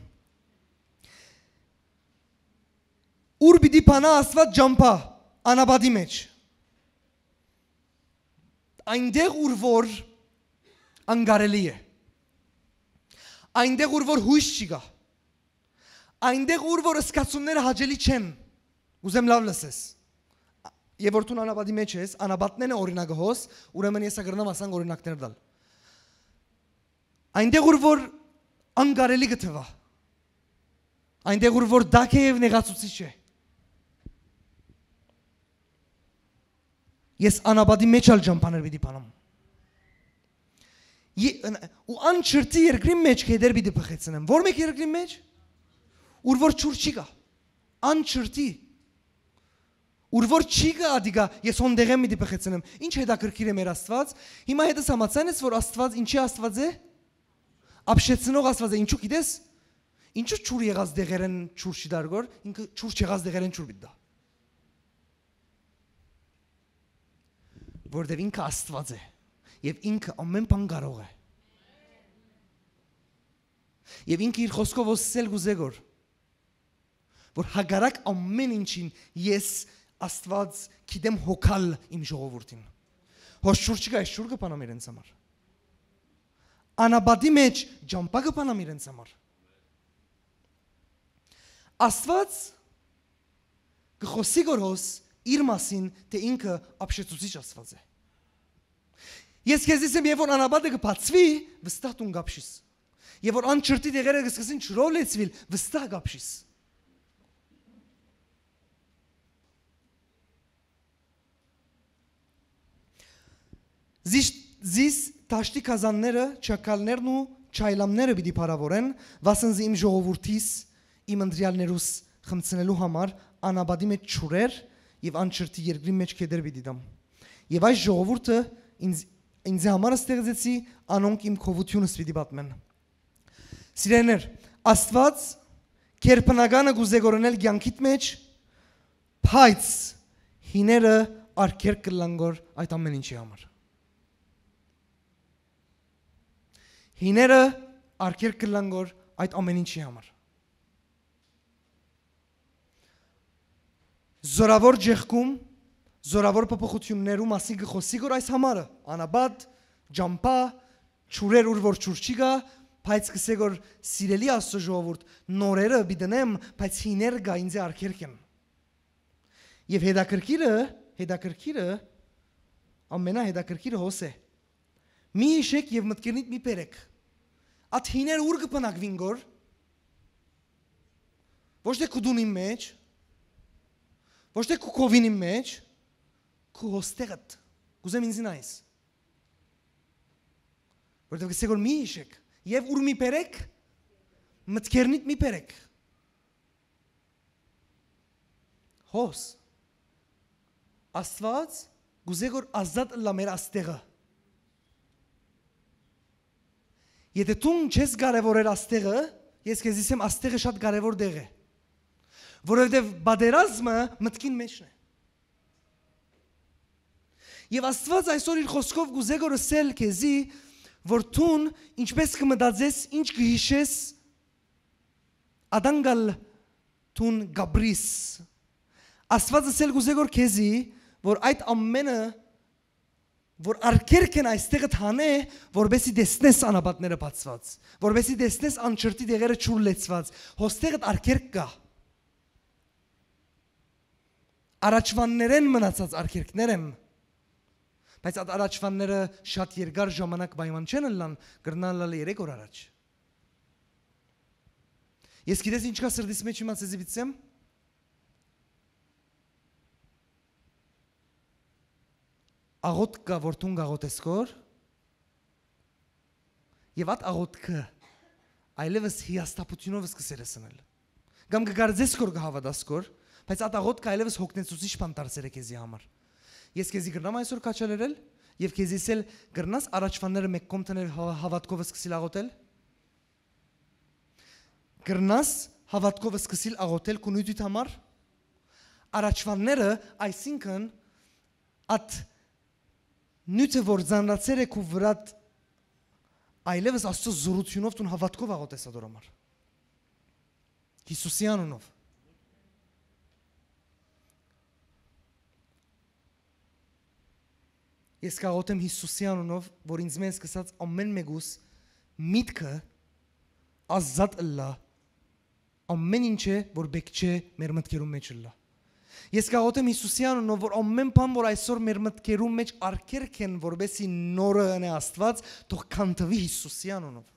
Ուր պիտի բանայ Աստուած ճամբայ անապատի մեջ։ Այնտեղ, ուր որ անկարելի է։ Այնտեղ, ուր որ յոյս չկայ։ Այնտեղ, ուր որ զգացումները հաճելի չեն։ Ուզեմ լաւ լսես։ Եւ որ դուն անապատի մեջ ես, անապատներն է օրինակը հոս, ուրեմն ես ա կրնամ ասանք օրինակներ տալ։ Այնտեղ, ուր որ անկարելի կը թվայ, այնտեղ, ուր որ տաք է եւ նեղացուցիչ է, ես անապատի մեջ ալ ճամբաներ պիտի բանամ։ Ե-, ն-, ու անչրտի երկրի մեջ գետեր պիտի բխեցնեմ։ Ո՞ր մէկ երկրի մեջ, ուր որ ջուր չի գայ, անչրտի, ուր որ չի գայ ատիկա, ես հոն տեղէն պիտի բխեցնեմ։ Ինչ հետաքրքիր է մեր Աստուած։ Հիմա հետս համաձայն ես, որ Աստուած ինչի Աստուած է։ Ապշեցնող Աստուած է, ինչու գիտես։ Ինչու ջուր եղած դեղերեն ջուր չի դար գոր, ինքը ջուր չեղած դեղերեն ջուր պիտի տայ։ Որտեւ ինքը Աստուած է, եւ ինքը ամեն բան կարող է։ Եւ ինքը իր խօսքով ոսսել կուզե գոր, որ հակառակ ամեն ինչին ես Աստուած գիտեմ հոգալ իմ ժողովուրդին։ Հոս ջուր չկայ, ես ջուր կը բանամ իրենց համար։ Անապատի մեջ ճամբայ կը բանամ իրենց համար։ Աստուած կը խօսի գոր հոս իր մասին, թէ ինքը ապշեցուցիչ Աստուած է։ Ես քեզի ասեմ, երբ որ անապատը կը բացուի, վստահ դուն կապշիս։ Երբ որ անչրտի դեղերը կը սկսին ջուրով լեցուիլ, վստահ կապշիս։ Զիս, զիս դաշտի գազանները, չակալներն ու չայլամները պիտի փառաւորեն, վասն զի իմ ժողովուրդիս, իմ ընտրեալներուս խմցնելու համար անապատի մեջ ջուրեր եւ անչրտի երկրի մեջ գետեր պիտի տամ։ Եւ այս ժողովուրդը ինձ, ինձի համար ստեղծեցի, անոնք իմ քովութիւնս պիտի պատմեն։ Սիրելիներ, Աստուած գերբնականը կուզե գորոնել կեանքիդ մեջ, բայց հիները արգելք կ'ըլլան գոր այդ ամեն ինչի համար։ Հիները արգելք կ'ըլլան գոր այդ ամեն ինչի համար։ Զորաւոր ջեղքում, զորաւոր փոփոխութիւններու մասին կը խօսի գոր այս համարը, անապատ, ճամբայ, ջուրեր, ուր որ ջուր չի գայ, բայց կ'ըսէ գոր, սիրելի Աստուծոյ ժողովուրդ, նորերը պիտի դնեմ, բայց հիներ կայ ինձ արգելք են։ Եւ հետաքրքիրը, հետաքրքիրը, ամենահետաքրքիրը հոս է։ Մի յիշեք եւ մտքերնիդ մի բերեք։ Այդ հիներ ուր կը բնակվին գոր։ Ոչ թէ քու տունին մեջ, ոչ թէ քու քովինին մեջ, քու հոստեղդ։ Կ'ուզեմ ինձին այս։ Որտեւ կ'ըսէ գոր մի յիշեք, եւ ուր մի բերեք, մտքերնիդ մի բերեք։ Հոս։ Աստուած կ'ուզէ գոր ազատ ըլլայ մեր աստեղը։ Եթէ դուն չես կարեւորեր աստեղը, ես քեզի ասեմ, աստեղը շատ կարեւոր տեղ է, որովհետեւ պատերազմը մտքին մեջն է։ Եւ Աստուած այսօր իր խօսքով կ'ուզէ գոր ըսել քեզի, որ դուն ինչպես կը մտածես, ինչ կը յիշես, ադանկ ալ դուն կ'ապրիս, Աստուած ըսել կ'ուզէ որ քեզի, որ այդ ամէնը, որ արգելք են այստեղը, թանե, որպեսի տեսնես անապատները բացուած, որպեսի տեսնես անչրտի դեղերը ջուր լեցուած, հոստեղդ արգելք կայ։ Առաջվաններէն մնացած արգելքներ են, բայց այդ առաջվանները շատ երկար ժամանակ պայման չեն ըլլան, կրնան ըլլալ երեք օր առաջ։ Ես գիտես ինչ կայ սրտիս մէջ, հիմա ձեզի պիտի ըսեմ։ Աղօթք կայ, որ դուն կ'աղօթես քոր, եւ այդ աղօթքը այլեւս հիասթափութիւնով սկսեր ես ընել։ Կամ կը կարծես քոր, կը հաւատաս քոր, բայց այդ աղօթքը այլեւս հոգնեցուցիչ բան դարձեր է քեզի համար։ Ես քեզի կրնամ այսօր քաջալերել եւ քեզի ըսել, կրնաս առաջվանները մէկ կողմ դնել, հա-, հաւատքով սկսիլ աղօթել։ Կրնաս հաւատքով սկսիլ աղօթել քու նիւթիդ համար։ Առաջվանները, այսինքն, այդ նիւթը, որ ծանրացեր է քու վրադ, այլեւս Աստծո զորութիւնով դուն հաւատքով աղօթես ատոր համար։ Յիսուսի անունով։ Ես կաղօթեմ Յիսուսի անունով, որ ինձ մեն սկսած ամեն մեկուս միտքը ազատ ըլլայ ամէն ինչէ, որ պէտք չէ մեր մտքերուն մէջ ըլլայ։ Ես կաղօթեմ Յիսուսի անունով, որ ամէն բան, որ այսօր մեր մտքերուն մէջ արգելք են, որպեսի նորը ընէ Աստուած, թող քանդուի Յիսուսի անունով։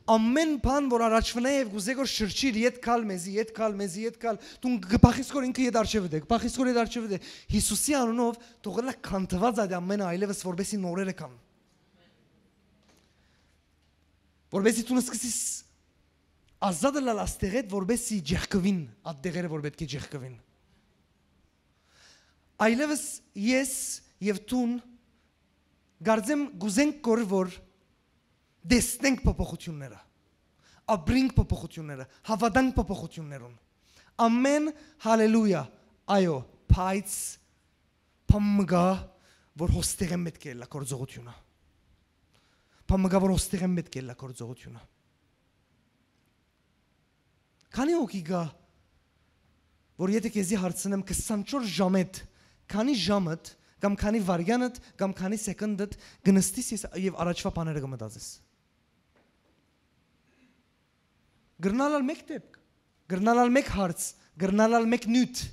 Ամէն բան, որ առաջ մնայ եւ կ'ուզէ որ շրջիլ, ետ գալ մեզի, ետ գալ մեզի, ետ գալ, դուն կը փախիս որ ինքը ետ արջեւը դէ, կը փախիս որ ետ արջեւը դէ։ Յիսուսի անունով թող ըլլայ քանդուած այդ ամէնը այլեւս, որպեսի նորերը կան։ Որպեսի դուն սկսես ազատ ըլլալ աստեղէդ, որպեսի ջեղկուին այդ դեղերը, որ պէտք է ջեղկուին։ Այլեւս ես եւ դուն կարծեմ կ'ուզենք կոր որ տեսնենք փոփոխությունները, ապրենք փոփոխությունները, հաւատանք փոփոխություններուն։ Ամեն հալելույա, այո, բայց բան մը կայ, որ հոստեղէն պէտք է ըլլայ գործողութիւնը։ Բան մը կայ, որ հոստեղէն պէտք է ըլլայ գործողութիւնը։ Քանի՞ հոգի կայ, որ եթէ քեզի հարցնեմ, քսանչորս ժամեդ, քանի ժամդ, կամ քանի վայրկյանդ, կամ քանի սեկնդդ կը նստիս ես եւ առաջվա բաները կը մտածես։ Կրնալ ալ մէկ դէպք, կրնալ ալ մէկ հարց, կրնալ ալ մէկ նիւթ։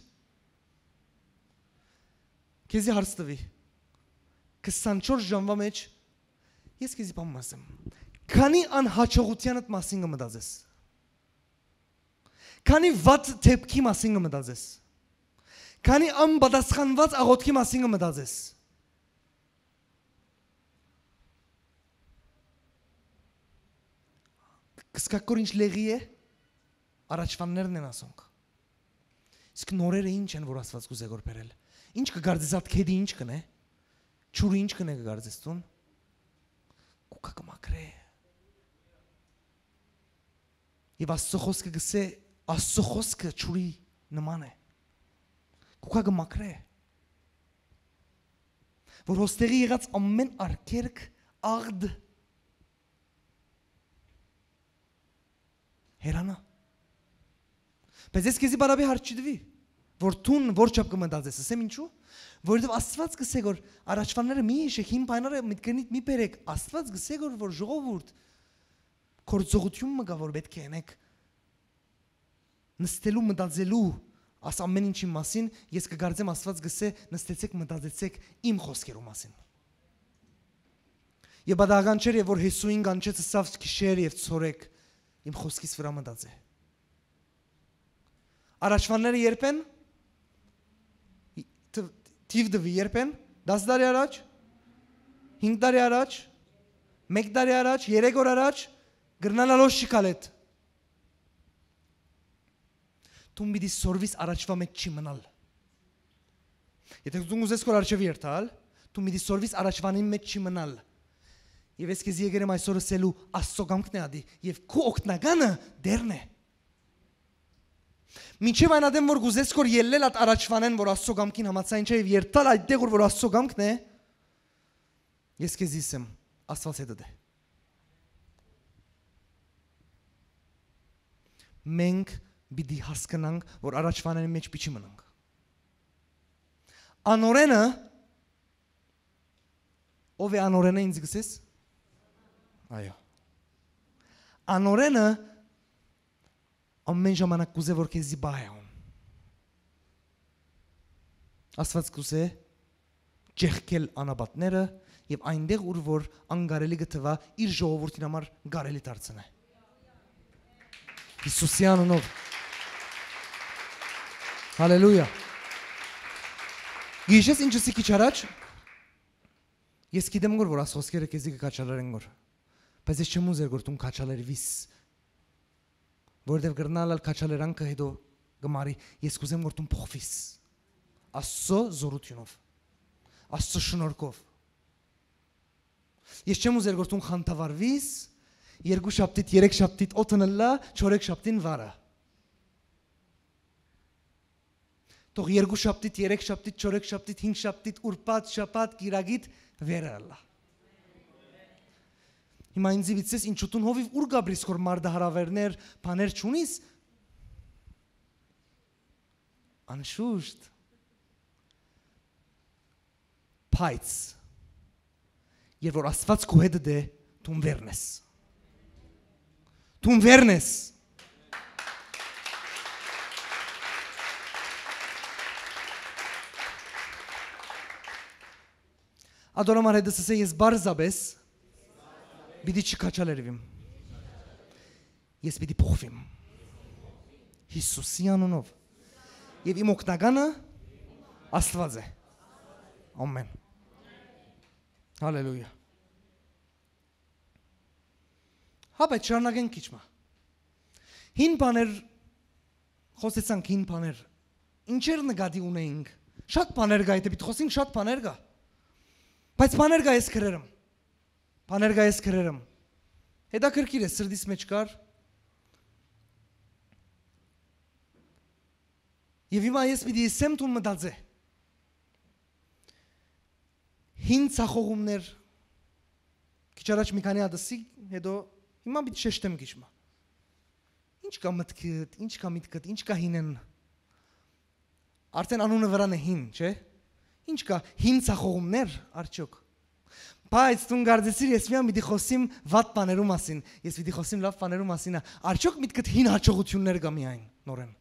Քեզի հարց տուի։ Քսանչորս ժամվա մէջ ես քեզի բան մը ասեմ։ Քանի անհաջողութեանդ մասին կը մտածես։ Քանի վատ դէպքի մասին կը մտածես։ Քանի անպատասխանուած աղօթքի մասին կը մտածես։ Կսկակ կոր ինչ լեղի է, առաջվաններն են ասոնք։ Իսկ նորերը ինչ են, որ Աստված կ'ուզէ որ բերել։ Ինչ կը կարծես, այդ քեդի ինչ կնէ, ջուրը ինչ կնէ կը կարծես դուն, կուքա կը մաքրէ։ Եւ Աստծո խոսքը կ'ըսէ, Աստծո խոսքը ջուրի նման է, կուքա կը մաքրէ, որ հոստեղի եղած ամեն արգելք, աղդ հեռանայ։ Բայց ես քեզի բարապի հարց չի տուի, որ դուն որ չափ կը մտածես, ասեմ ինչու, որովհետեւ Աստված կ'ըսէ որ առաջվանները մի հիշեք, հին բաները մտքերնիդ մի բերեք, Աստված կ'ըսէ որ, որ ժողովուրդ, գործողութիւն մը կայ, որ պէտք է ընեք նստելու, մտածելու աս ամեն ինչի մասին, ես կը կարծեմ Աստված կ'ըսէ, նստեցեք, մտածեցեք իմ խոսքերու մասին։ Եւ պատահական չէր, եւ որ Յիսուին կանչեց, ըսաւ, «Գիշեր եւ ցորեկ իմ խոսքիս վրայ մտածէ»։ Առաջվանները երբ են, թ-, թիվ տուի, երբ են, դաս տարի առաջ, հինգ տարի առաջ, մէկ տարի առաջ, երեք օր առաջ, կրնան ալ հոս չի քալետ։ Դուն պիտի սորվիս առաջվա մեջ չի մնալ։ Եթէ դու ուզես քոր արջեւը երթալ, դու պիտի սորվիս առաջվանին մեջ չի մնալ։ Եւ ես քեզի եկեր եմ այսօր ըսելու, Աստծո կամքն է ադի, եւ քու օգնականը դերն է։ Մինչեւ այն ատեն որ կուզես քոր ելլել այդ առաջվանեն, որ Աստծո կամքին համաձայն չէ, եւ երթալ այդտեղ, որ, որ Աստծո կամքն է, ես քեզի ասեմ, Աստված հետդ է։ Մենք պիտի հասկնանք, որ առաջվանային մէջ պիտի մնանք։ Անօրէնը, ո՞վ է անօրէնը, ինձ կ'ըսես։ Այո։ Անօրէնը ամէն ժամանակ կ'ուզէ, որ քեզի պահէ ան։ Աստուած կ'ուզէ ճեղքել անապատները եւ այնտեղ, ուր որ անկարելի կը թուայ, իր ժողովուրդին համար կարելի դարձնէ։ Յիսուսի անունով։ Հալելույա։ Գիշես ինչ ըսի քիչ առաջ։ Ես գիտեմ գոր, որ աս խոսքերը քեզի կը քաչալերեն գոր, բայց ես չեմ ուզեր, որ դուն քաչալերվիս, որովհետեւ կրնալ ալ քաչալերանքը հետո կը մարի։ Ես կ'ուզեմ, որ դուն փոխվիս Աստծո զօրութիւնով, Աստծո շնորհքով։ Ես չեմ ուզեր, որ դուն խանդավառվիս, երկու շաբթիդ, երեք շաբթիդ օդն ըլլայ, չորեքշաբթին վարը։ Թող երկու շաբթիդ, երեք շաբթիդ, չորեքշաբթիդ, հինգշաբթիդ, ուրբաթ, շաբաթ, կիրակիդ վերը ըլլայ։ Հիմա ինձի վիցես, ինչու դուն հովիվ ուր գաբրիս, որ մարտահրաւերներ, բաներ չունիս։ Անշուշտ։ Բայց երբ որ Աստված քու հետդ է, դուն վերն ես։ Դուն վերն ես։ Ատոր համար հետս ասե, ես պարզապէս պիտի չքաչալերվիմ։ Ես պիտի փոխվիմ Յիսուսի անունով։ Եւ իմ օգնականը Աստված է։ Ամեն։ Հալելույա։ Հա, բայց շարունակենք քիչ մը։ Հին բաներ, խոսեցանք հին բաներ։ Ինչեր նկատի ունեինք։ Շատ բաներ կա, եթե պիտի խոսենք, շատ բաներ կա։ Բայց բաներ կա, ես գրերեմ։ Բաներ կա, ես գրերեմ։ Հետաքրքիր է, սրտիս մեջ կար։ Եւ հիմա ես պիտի ըսեմ, դուն մտածե։ Հին ցախողումներ, քիչ առաջ մի քանի հատ ըսի, հետո հիմա պիտի շեշտեմ քիչ մը։ Ինչ կա մտքդ, ինչ կա միտքդ, ինչ կա հինեն։ Արդեն անունը վրան է հին, չէ՞։ Ինչ կա, հին ցախողումներ, արդյոք։ Բայց դուն կարծեցիր, ես միան պիտի խոսիմ վատ բաներու մասին, ես պիտի խոսիմ լաւ բաներու մասին, ա, արդյոք միտքդ հին հաջողություններ կա միայն, նորեն։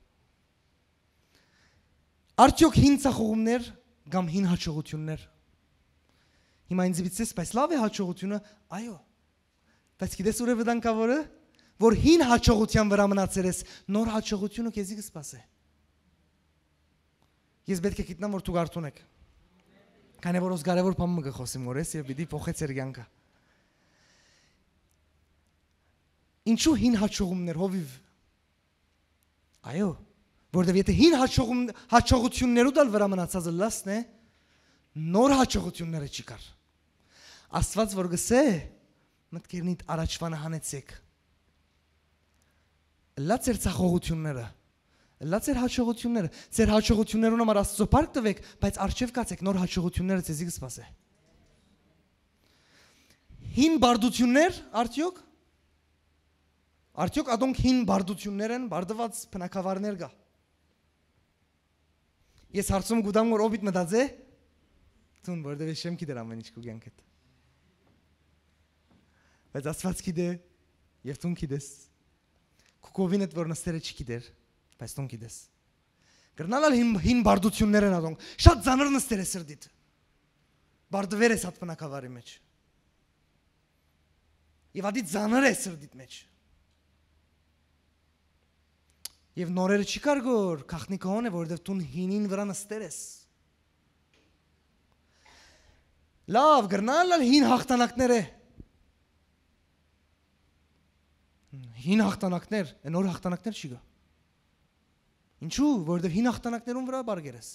Արդյոք հին ցախողումներ կամ հին հաջողություններ։ Հիմա ինձ վիցես, բայց լաւ է հաջողությունը, այո։ Բայց գիտես ո՞ւր է վտանգավորը, որ հին հաջողության վրա մնացեր ես, նոր հաջողությունը քեզի կսպասե։ Ես պէտք է գիտնամ, որ դուք արթուն էք։ Քանի որ ոս կարևոր բան մը կը խոսեմ, որ ես եւ պիտի փոխե ձեր կյանքը։ Ինչու հին հաջողումներ, հովիվ։ Այո, որտեւ եթե հին հաջողում-, հաջողություններու դալ վրա մնացած ըլլասն է, նոր հաջողությունները չի կար։ Աստված որ գսե, մտքերնիդ առաջվանը հանեցեք։ Ըլլա ձեր ցախողությունները, ըլլա ձեր հաջողությունները, ձեր հաջողություններուն համար Աստծո փառք տվեք, բայց արջև կացեք, նոր հաջողությունները ձեզի կսպասե։ Հին բարդություններ, արդյոք։ Արդյոք ատոնք հին բարդություններ են, բարդված բնակավարներ կա։ Ես հարցում կուտամ, որ ով իդ մտածե, դուն, որտեղ ես չեմ գիտեր ամեն ինչ քու կյանքդ։ Բայց Աստված գիտե, եւ դուն գիտես։ Քու կովին էդ որ նստերը չի գիտեր, բայց դուն գիտես։ Կրնալ ալ հին, հին բարդություններ են ատոնք։ Շատ ծանր նստեր է սրտիդ։ Բարդվեր ես հատ բնակավարի մեջ։ Եւ ատի ծանր է սրտիդ մեջ։ Եւ նորերը չի կար գոր, գաղտնիքը հոն է, որովհետեւ դուն հինին վրա նստեր ես։ Լավ, կրնալ ալ հին հաղթանակներ է։ Հին հաղթանակներ, է նոր հաղթանակներ չի գա։ Ինչու, որովհետեւ հին հաղթանակներուն վրա բարգեր ես։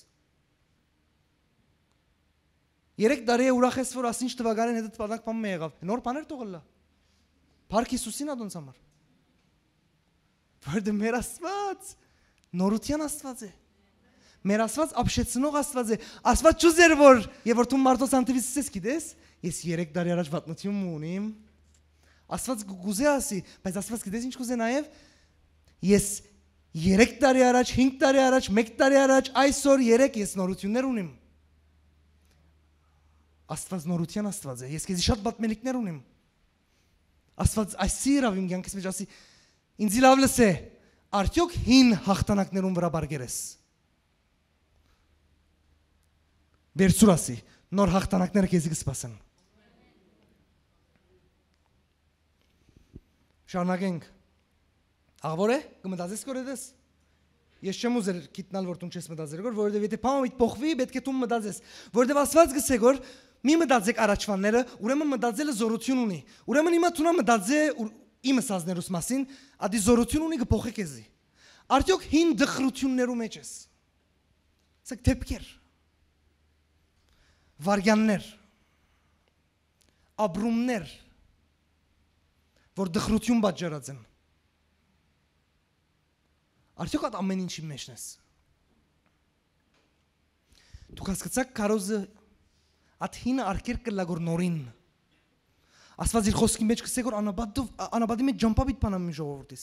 Երեք տարի է ուրախ ես, որ ասինչ թվականին հետդ պատակ բան մը եղավ։ Նոր բաներ թող ըլլա։ Փառք Յիսուսին ատոնց համար։ Որտե մեր Աստված նորության Աստված է։ Մեր Աստված ապշեցնող Աստված է։ Աստված չուզեր որ, եւ որ դու մարդոց հանդիպից ես գիտես, ես երեք տարի առաջ վատնություն մը ունիմ։ Աստված գ-, գուզե ասի, բայց Աստված գիտես ինչ գուզե նաև, ես երեք տարի առաջ, հինգ տարի առաջ, մեկ տարի առաջ, այսօր, երեկ ես նորութիւններ ունիմ։ Աստված նորութեան Աստված է։ Ես քեզի շատ պատմելիքներ ունիմ։ Աստված այսի ըրաւ իմ կյանքիս մեջ, ասի, ինձի լաւ լսէ, արդեօք հին հաղթանակներուն վրայ բարգեր ես։ Վերցուր, ասի, նոր հաղթանակները քեզի կը սպասեն։ Շարունակենք։ Աղ ո՞ր է, կը մտածես կոր դες։ Ես չեմ ուզեր գիտնալ, որ դուն չես մտածեր կոր, որովհետեւ եթե բան մը փոխուի, պէտք է դու մտածես, որովհետեւ Աստված կ'ըսէ կոր, մի մտածեք առաջվանները, ուրեմն մտածելը զորութիւն ունի, ուրեմն հիմա դու մտածե ուրիշ ըսածներուս մասին, ադի զորութիւն ունի, կը փոխէ քեզի։ Արդեօք հին տխրութիւններու մեջ ես։ Սա դէպքեր, վարքյաններ, ապրումներ, որ տխրութիւն պատճառած են։ Արդեօք ատ ամէն ինչի մէջն ես։ Դուք հասկացաք, քարոզը ատ հինը արգելք կ'ըլլայ կոր նորին։ Աստված իր խօսքի մեջ կ'ըսէ կոր անապատով, անապատի մեջ ճամբայ պիտի բանամ իմ ժողովուրդիս։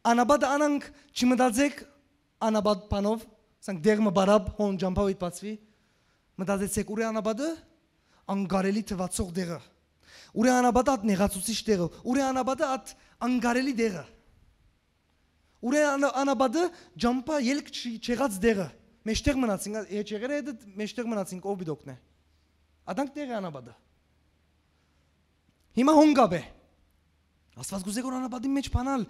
Անապատը անանք, չի մտածեք, անապատ բանով, սանք դեղ մը բարապ, հոն ճամբայ պիտի բացուի, մտածեցեք, ուրի անապատը անկարելի թուացող դեղը, ուրի անապատը ատ նեղացուցիչ դեղը, ուրի անապատը ատ անկարելի դեղը, ուրի անա-, անապատը ճամբայ ելք չի, չեղած դեղը, մեջտեղ մնացին, հեչ եղերը հետ մեջտեղ մնացին, ով պիտի օգնէ։ Ադանք դեղը անապատը։ Հիմա հոն կապ է։ Աստված կ'ուզէ որ անապատին մեջ բանալ,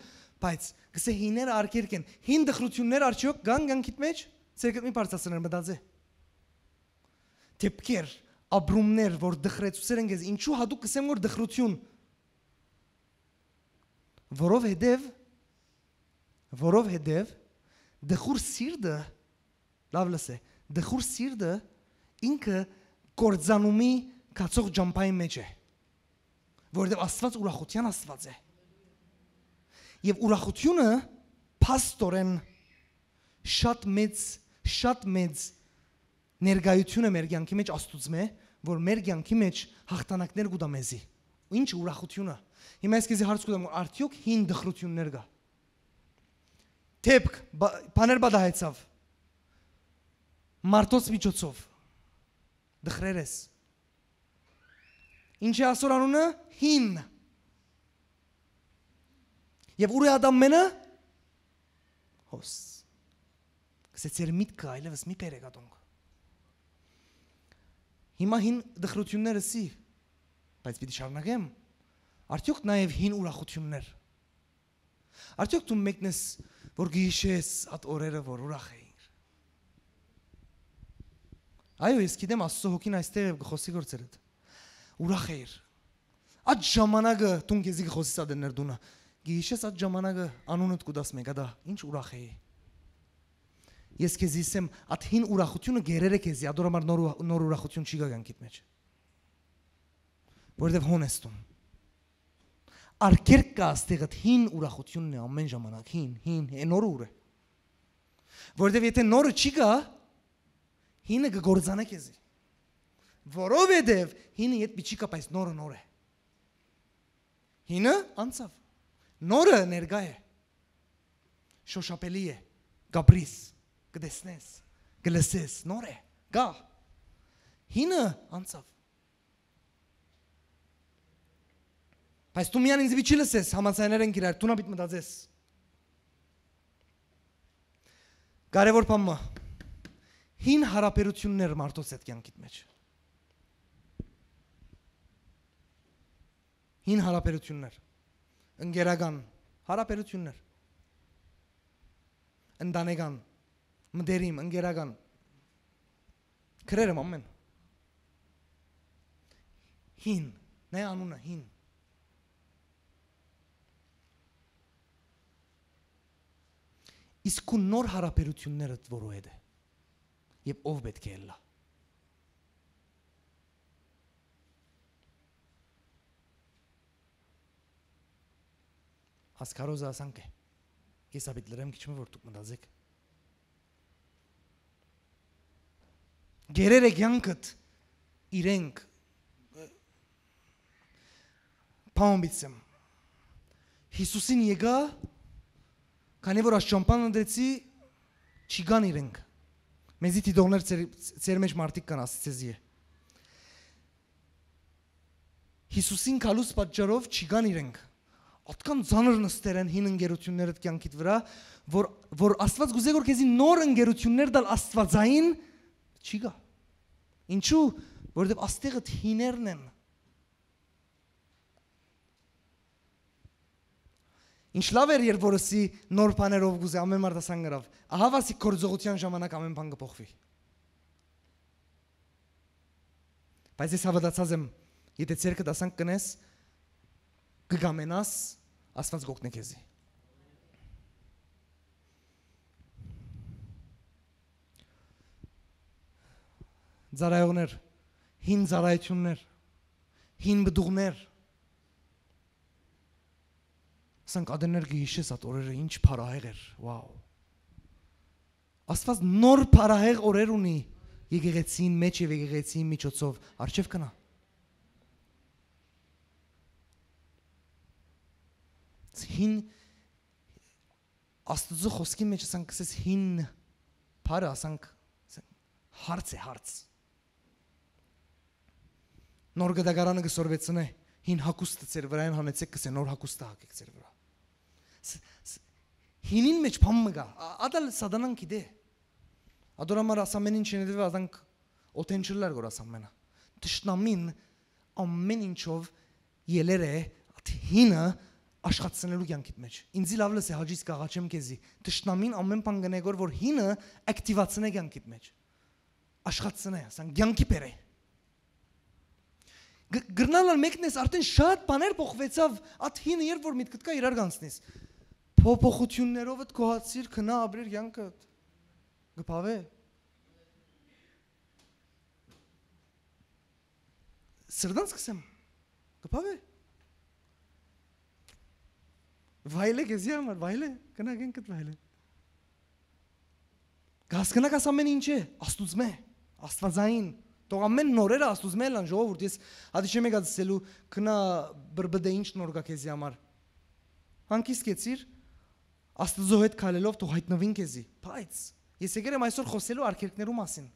բայց կ'ըսէ հիները արգելք են, հին տխրութիւններ արդեօք կան կյանքիդ մեջ, ցերկդ մի բարձրացնել մտածե։ Դէպքեր, ապրումներ, որ դխրեցուցեր են քեզ, ինչու յատուկ կ'ըսեմ որ դխրութիւն, որովհետեւ, որովհետեւ դխուր սիրտը, լաւ լսէ, դխուր սիրտը ինքը կործանումի գացող ճամբայի մեջ է, որովհետեւ Աստված ուրախութեան Աստված է։ Եւ ուրախութիւնը փաստորեն շատ մեծ, շատ մեծ ներկայութիւնը մեր կյանքի մեջ Աստուծմէ, որ մեր կյանքի մեջ հաղթանակներ կու տայ մեզի։ Ինչ ուրախութիւնը։ Հիմա ես քեզի հարց կու տամ, արդեօք հին դխրութիւններ կա։ Դէպք, բա-, բաներ պատահեցաւ։ Մարդոց միջոցով դխրեր ես։ Ինչ է ասոր անունը, հին։ Եւ ուրի ադամ մենը, հոս։ Կսե ձեր միտքը այլևս մի բերեք ատոնք։ Հիմա հին դխրութիւնները սի, բայց պիտի շարունակեմ։ Արդեօք նաեւ հին ուրախութիւններ։ Արդեօք դու մեկն ես, որ գիշես ատ օրերը, որ ուրախ էիր։ Այո, ես գիտեմ, Աստծո հոգին այստեղ է, կը խօսի գործերդ։ Ուրախ էիր։ Այդ ժամանակը դուն քեզի կը խօսիս ատեններ դունը։ Գիշես այդ ժամանակը անունդ կու դաս մեկա դա, ինչ ուրախ էի։ Ես քեզի ասեմ, այդ հին ուրախութիւնը գերեր է քեզի, ադոր համար նոր, ուրախ-, նոր ուրախութիւն չի գա կյանքիդ մեջ։ Որովհետեւ հոն ես դուն։ Արգերք կա աստեղդ հին ուրախութիւնն է ամեն ժամանակ, հին, հին, է նորը ուր է։ Որովհետեւ եթե նորը չի գա, հինը կը գործանէ քեզի։ Որովհետեւ հինը յետ պիչի կա, բայց նորը նոր է։ Հինը անցաւ, նորը ներկայ է, շոշափելի է, կապրիս, կտեսնես, կլսես, նոր է, գա։ Հինը անցաւ։ Բայց դու միան ինձ մի չի լսես, համաձայներ ենք իրար, դու նա պիտի մտածես։ Կարևոր բան մը, հին հարաբերություններ մարդոց հետ կյանքիդ մեջ։ Հին հարաբերություններ, ընկերական հարաբերություններ, ընտանեկան, մտերիմ, ընկերական, քրերը ամեն։ Հին, նայ անունը, հին։ Իսկ քու նոր հարաբերություններդ որու հետ է, եւ ով պէտք է ըլլայ։ Ասքարոզը ասանք է։ Ես աբիդ լրեմ քիչ մը, որ դուք մտածեք։ Գերերը կյանքդ իրենք, բան պիտի ասեմ, Հիսուսին եկայ Քանի որ աս ճամբան ընտրեցի, չի գան իրենք։ Մեզի դիտողներ ձեր, ձեր մեջ մարդիկ կան, ասի ձեզի է։ Յիսուսին գալուս պատճառով չի գան իրենք։ Ատկան ծանր նստեր են հին ընկերութիւններդ կեանքիդ վրայ, որ, որ Աստուած կուզէ որ քեզի նոր ընկերութիւններ տալ աստուածային, չի գայ։ Ինչու՞, որովհետեւ աստեղդ հիներն են։ Ինչ լաւ էր, երբ որ ըսի նոր բաներով կուզէ, ամեն մարդ ասան գրաւ։ Ահա վասի գործողութեան ժամանակ ամեն բան կփոխուի։ Բայց ես հաւատացած եմ, եթե ձերքդ ասանք կնես, կը կամենաս, Աստուած կօգնէ քեզի։ Ծառայողներ, հին ծառայություններ, հին պտուղներ, սանք ատեներ կը յիշես այդ օրերը, ինչ փառահեղ էր, վաու։ Աստուած նոր փառահեղ օրեր ունի եկեղեցին մեջ եւ եկեղեցին միջոցով, արջեւ կնայ։ Հին Աստուծոյ խօսքին մեջ ասանք, կսես հին փառը, ասանք, հարց է, հարց։ Նոր գդագարանը կը սորվեցնէ, հին հագուստը ձեր վրայէն հանեցէք, կսե նոր հագուստը հագեք ձեր վրայ։ Ս-, ս-, հինին մեջ բան մը կայ, ա-, ատալ սատանան գիտէ։ Ատոր համար աս ամեն ինչ են դեպի, ասանք, օթենչլար գոր աս ամենը։ Թշնամին ամեն ինչով ելեր է, այդ հինը աշխատցնելու կյանքիդ մեջ։ Ինձի լաւ լսե, Հաճի, կաղաչեմ քեզի։ Թշնամին ամեն բան կնե գոր, որ հինը ակտիվացնե կյանքիդ մեջ, աշխատցնե, ասան, կյանքի բերէ։ Գ-, գրնալալ մեկն ես, արդեն շատ բաներ փոխվեցավ, այդ հինը երբ որ միտքդ կա, իրար կանցնես։ Փոփոխություններով ըդ գոհացիր, քնա ապրիր կյանքդ։ Կփավէ։ Սրտանց կսեմ, կփավէ։ Վայելե քեզի համար, վայելե, գնա կենքդ վայելե։ Կհասկնաք աս ամեն ինչ է, Աստուծմէ, Աստուածային։ Թող ամեն նորերը Աստուծմէ ըլլան, ժողովուրդ, ես հատի չեմ եկած ասելու, քնա բրբդե ինչ նոր կա քեզի համար։ Հանգիստ կեցիր, Աստուծոյ հետ քայլելով թող հայտնուին քեզի։ Բայց ես եկել եմ այսօր խօսելու արգելքներու մասին։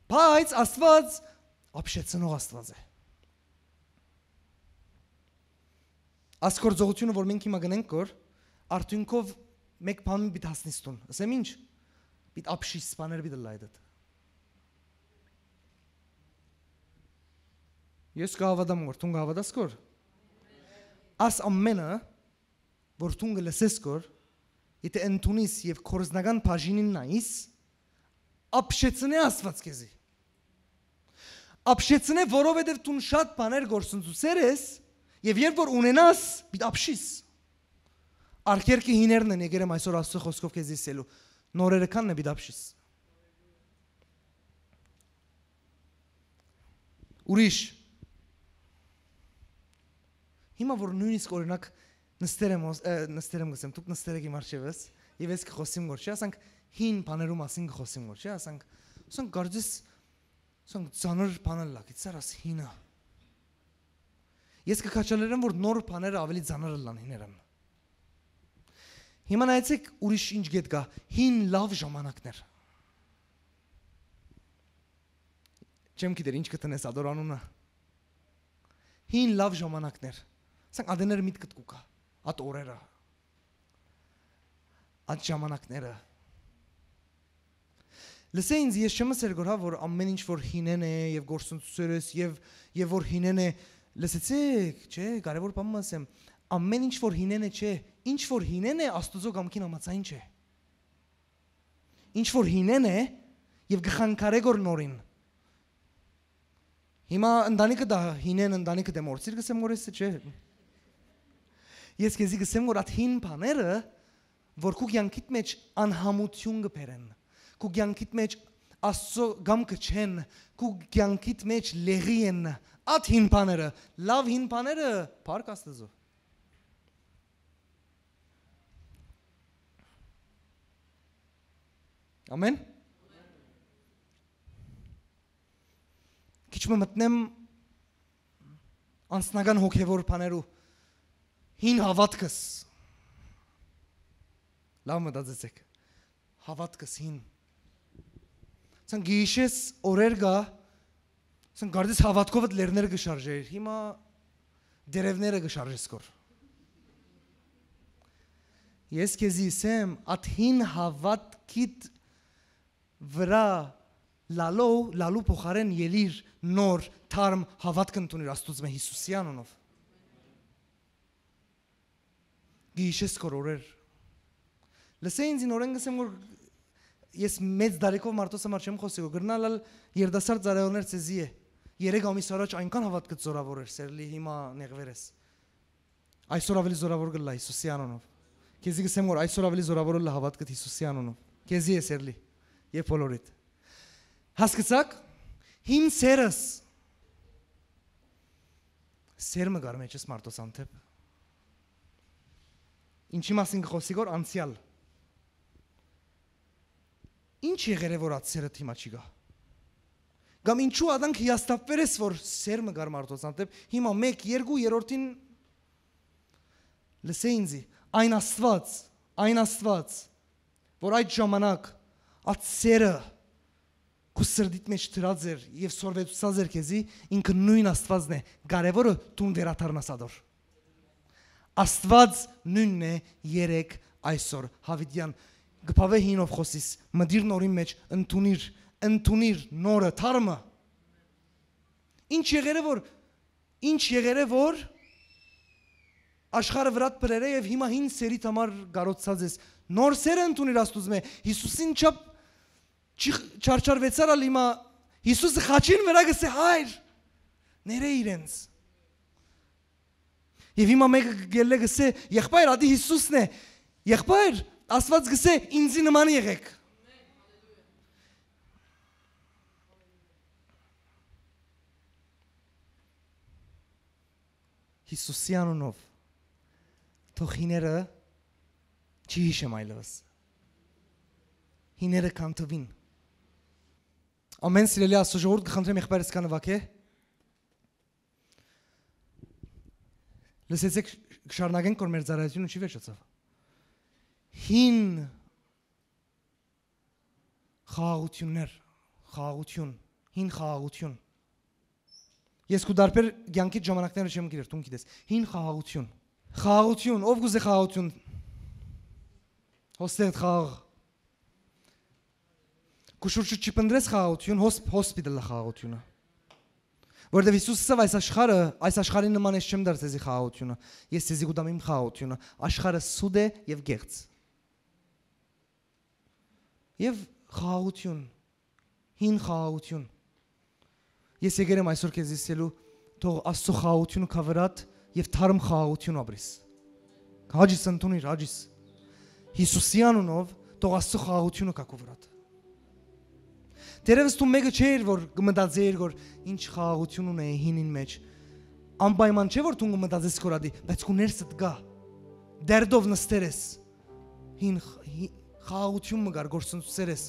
Բայց Աստուած ապշեցնող Աստուած է։ Աս գործողութիւնը, որ մենք հիմա գնենք գոր, արդիւնքով մէկ բան պիտի հասնիս տուն։ Ասեմ ինչ, պիտի ապշիս, բաներ պիտի լայ դդ։ Ես կհաւատամ գոր, դուն կհաւատաս գոր։ Աս ամենը, որ դուն կը լսես գոր, եթե ընդունիս եւ կորզնական բաժինին նայիս, ապշեցնէ Աստուած քեզի։ Ապշեցնէ, որովհետեւ դուն շատ բաներ գործընծուցեր ես, եւ երբ որ ունենաս, պիտի ապշիս։ Արգերքը հիներն են, եկեր եմ այսօր Աստծո խոսքով քեզի ասելու, նորերը քան նը պիտի ապշիս։ Ուրիշ։ Հիմա որ նույնիսկ օրինակ նստեր եմ, ո-, ը, նստեր եմ գսեմ, դուք նստեր եք իմ առջևս, եւ ես կխոսեմ գոր, չէ՞, ասանք հին բաներու մասին կխոսեմ գոր, չէ՞, ասանք, ասանք կարծես, ասանք ծանր բան ալ լա, գիտես, աս հինը։ Ես կքաչալերեմ, որ նոր բաները ավելի ծանր ըլլան հիներան։ Հիմա նայեցեք ուրիշ ինչ գետ կա, հին լավ ժամանակներ։ Չեմ գիտեր ինչ կտնես ադոր անունը։ Հին լավ ժամանակներ։ Սանք ադեներ միտքդ կուկա, ատ օրերը, ատ ժամանակները։ Լսե ինձ, ես չեմ ասեր գոր, հա, որ ամեն ինչ որ հինեն է եւ գործընծուցեր ես եւ, եւ որ հինեն է, լսեցեք, չէ, կարեւոր բան մը ասեմ, ամեն ինչ որ հինեն է, չէ, ինչ որ հինեն է, Աստուծո կամքին համաձայն չէ։ Ինչ որ հինեն է, եւ կխանգարե գոր նորին։ Հիմա ընտանիքը դա հինեն ընտանիքը դեմ օրցիր կսեմ որ էսը չէ։ Ես քեզի կսեմ որ ատ հին բաները, որ քու կյանքիդ մեջ անհամություն կբերեն, քու կյանքիդ մեջ Աստծո կամքը չեն, քու կյանքիդ մեջ լեղի են, ատ հին բաները, լավ հին բաները, փառք Աստծո։ Ամեն։ Քիչ մը մտնեմ անձնական հոգեվոր բաներու, հին հաւատքս, Լաւ մտածեցէք։ Հաւատքս հին։ Սան գիշես օրեր կայ, սան կարծես հաւատքովդ լեռներ կը շարժէր, հիմա տերեւները կը շարժես կոր։ Ես քեզի ըսեմ, ատ հին հաւատքիդ վրայ լալու, լալու փոխարէն ելիր նոր, թարմ հաւատք ընդունիր Աստուծմէ Յիսուսի անունով։ Գիշես կոր օրեր։ Լսէ ինձ, նորէն կ'ըսեմ, որ ես մեծ դարիքով մարդոց համար չեմ խօսի, որ կրնալ ալ երիտասարդ ծառայողներ ձեզի է։ Երեք ամիս առաջ այնքան հաւատքը զորաւոր էր, սերլի, հիմա նեղվեր ես։ Այսօր ավելի զորաւոր կ'ըլլայ Յիսուսի անունով։ Քեզի կ'ըսեմ, որ այսօր ավելի զորաւոր ըլլայ հաւատքդ Յիսուսի անունով։ Քեզի է, սերլի, եւ բոլորիդ։ Հասկցաք, հին սերս, սեր մը կար մեջս մարդոց հանդէպ։ Ինչի՞ մասին կը խօսի, որ անցեալ։ Ի՞նչ եղեր է, որ այդ սերը հիմա չի գա։ Կամ ինչու ատանք հիասթափվեր ես, որ սեր մը կար մարդոց հանդէպ, հիմա մեկ, երկու, երրորդին լսէ ինձի, այն Աստուած, այն Աստուած, որ այդ ժամանակ այդ սերը քու սրտիդ մէջ դրած էր եւ սորվեցուցած էր քեզի, ինքը նոյն Աստուածն է, կարեւորը դուն վերադառնաս ատոր։ Աստուած նոյնն է երեկ, այսօր, յաւիտեան, կը բաւէ հինով խօսիս, մտիր նորին մէջ, ընդունիր, ընդունիր նորը, թարմը։ Ինչ եղեր է, որ, ինչ եղեր է, որ աշխարհը վրատ բրեր է եւ հիմա հին սերիդ համար կարոցցած ես։ Նոր սերը ընդունիր Աստուծմէ, Յիսուսին չափ չի, չարչարվեցար ալ հիմա, Յիսուսը խաչին վրա կ'ըսէ, «Հայր, ներէ իրենց»։ Եւ հիմա մէկը գելլէ կ'ըսէ, «Եղբայր, ադի Յիսուսն է»։ Եղբայր, Աստուած կ'ըսէ, «Ինձի նման եղեք»։ Յիսուսի անունով, թող հիները, չի յիշեմ այլևս, հիները քանդուին։ Ամեն սիրելի Աստուծո ժողովուրդ, կը խնդրեմ, եղբայրս կա նուագէ։ Լսեցէք, կը շարունակենք, որ մեր ծառայությունը չի վերջացաւ։ Հին խաղաղութիւններ, խաղաղութիւն, հին խաղաղութիւն։ Ես քու դարբեր կեանքիդ ժամանակները չեմ գիտեր, դուն գիտես։ Հին խաղաղութիւն։ Խաղաղութիւն, ով կ'ուզէ խաղաղութիւն, հոստեղդ խաղաղ։ Քու շուրջը չի փնտրես խաղաղութիւն, հոս-, հոս պիտի ըլլայ խաղաղութիւնը։ Որովհետեւ Յիսուս ըսաւ, «Այս աշխարհը, այս աշխարհին նման ես չեմ տար ձեզի խաղաղութիւնը, ես ձեզի կու տամ իմ խաղաղութիւնը»։ Աշխարհը սուտ է եւ կեղծ։ Եւ խաղաղութիւն, հին խաղաղութիւն։ Ես եկեր եմ այսօր քեզի ըսելու, թող Աստծո խաղաղութիւնը քա վրադ եւ թարմ խաղաղութիւն ապրես։ Հաճիս ընդունիր, հաճիս։ Յիսուսի անունով թող Աստծո խաղաղութիւնը քա քու վրադ։ Դերևս դու մէկը չէիր, որ կը մտածէիր, որ ինչ խաղաղութիւն ունէ հինին մէջ։ Անպայման չէ, որ դու կը մտածես քոր ադի, բայց քու ներսդ կայ։ Դերդով նստեր ես։ Հին խ-, հի-, խաղաղութիւն մը կար, գործընծուցեր ես։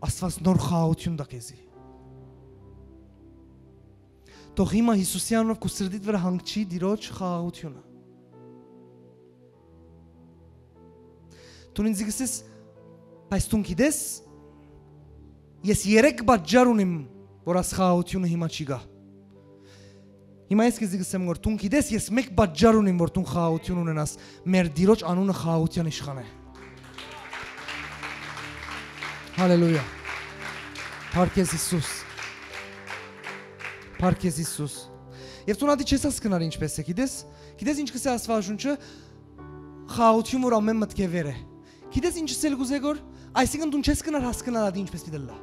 Աստուած նոր խաղաղութիւն տայ քեզի։ Թող հիմա Յիսուսի անունով քու սրտիդ վրայ հանգչի Տիրոջ խաղաղութիւնը։ Դուն ինձ կ'ըսես, բայց դուն գիտես, ես երեք պատճառ ունիմ, որ աս խաղաղութիւնը հիմա չի գա։ Հիմա ես քեզի կ'ըսեմ, որ դուն գիտես, ես մէկ պատճառ ունիմ, որ դուն խաղաղութիւն ունենաս, մեր Տիրոջ անունը խաղաղութեան իշխան է։ Հալելույա։ Փառք քեզ, Յիսուս։ Փառք քեզ, Յիսուս։ Եւ դու ատի չես հասկնար ինչպես է, գիտես, գիտես ինչ կ'ըսէ Աստուածաշունչը, խաղաղութիւն, որ ամէն մտքէ վեր է։ Գիտես ինչ ըսել կ'ուզէ գոր, այսինքն դուն չես կնար հասկնալ ատի ինչպես պիտի ըլլայ։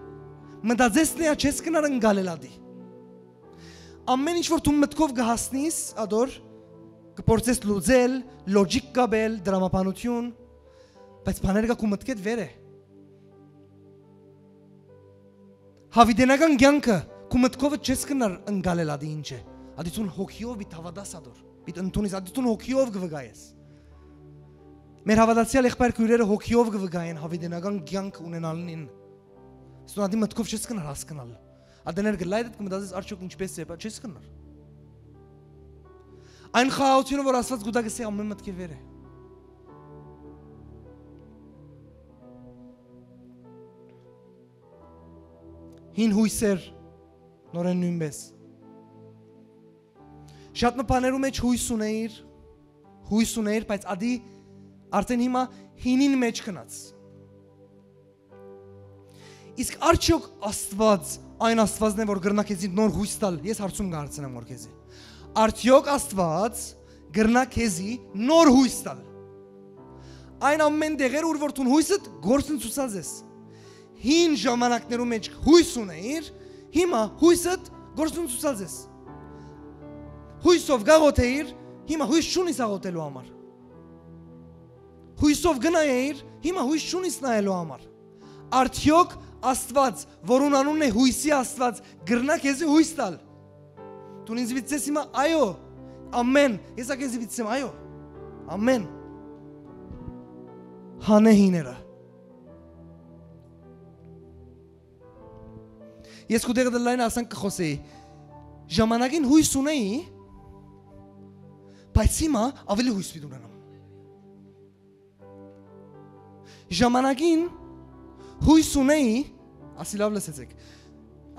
Մտածես նեա չես կնար ընկալել ատի։ Ամէն ինչ որ դու մտքով կը հասնիս ադոր, կը փորձես լուծել, լոջիկ կապել, դրամաբանություն, բայց բաները կա քու մտքեդ վեր է։ Հաւիտենական կեանքը քու մտքովը չես կնար ընկալել ատի ինչ է։ Ատի դուն հոգիով պիտի հաւատաս ադոր, պիտի ընդունիս, ատի դուն հոգիով կը վկայես։ Մեր հաւատացեալ եղբայր քույրերը հոգիով կը վկայեն հաւիտենական կեանք ունենալնին։ Սուն ատի մտքով չես կնար հասկնալ։ Ատեներ կը լայ դետ կը մտածես արդյոք ինչպես է, բայց չես կնար։ Այն խաղաղութիւնը, որ Աստված կու տայ, կ'ըսէ, ամէն մտքէ վեր է։ Հին յոյսեր նորէն նոյնպէս։ Շատ մը բաներու մէջ յոյս ունէիր, յոյս ունէիր, բայց ատի արդէն հիմա հինին մէջ գնաց։ Իսկ արդյոք Աստուած այն Աստուածն է, որ կրնայ քեզի նոր յոյս տալ։ Ես հարցում կը հարցնեմ որ քեզի։ Արդյոք Աստուած կրնայ քեզի նոր յոյս տալ։ Այն ամեն տեղեր, ուր որ դուն յոյսդ գործընծուցած ես։ Հին ժամանակներու մէջ յոյս ունէիր, հիմա յոյսդ գործընծուցած ես։ Յոյսով կաղոթէիր, հիմա յոյս չունիս աղոթելու համար։ Յոյսով կը նայէիր, հիմա յոյս չունիս նայելու համար։ Արդյոք Աստուած, որուն անունն է յոյսի Աստուած, կրնայ քեզի յոյս տալ։ Դուն ինձ պիտի ըսես հիմա, այո, ամեն, ես ա քեզի պիտի ըսեմ, այո, ամեն։ Հանէ հիները։ Ես քու տեղը դլայն ասանք կը խօսեի։ Ժամանակին յոյս ունէի, բայց հիմա ավելի յոյս պիտի ունենամ։ Ժամանակին յոյս ունէի, ասի լաւ լսեցէք,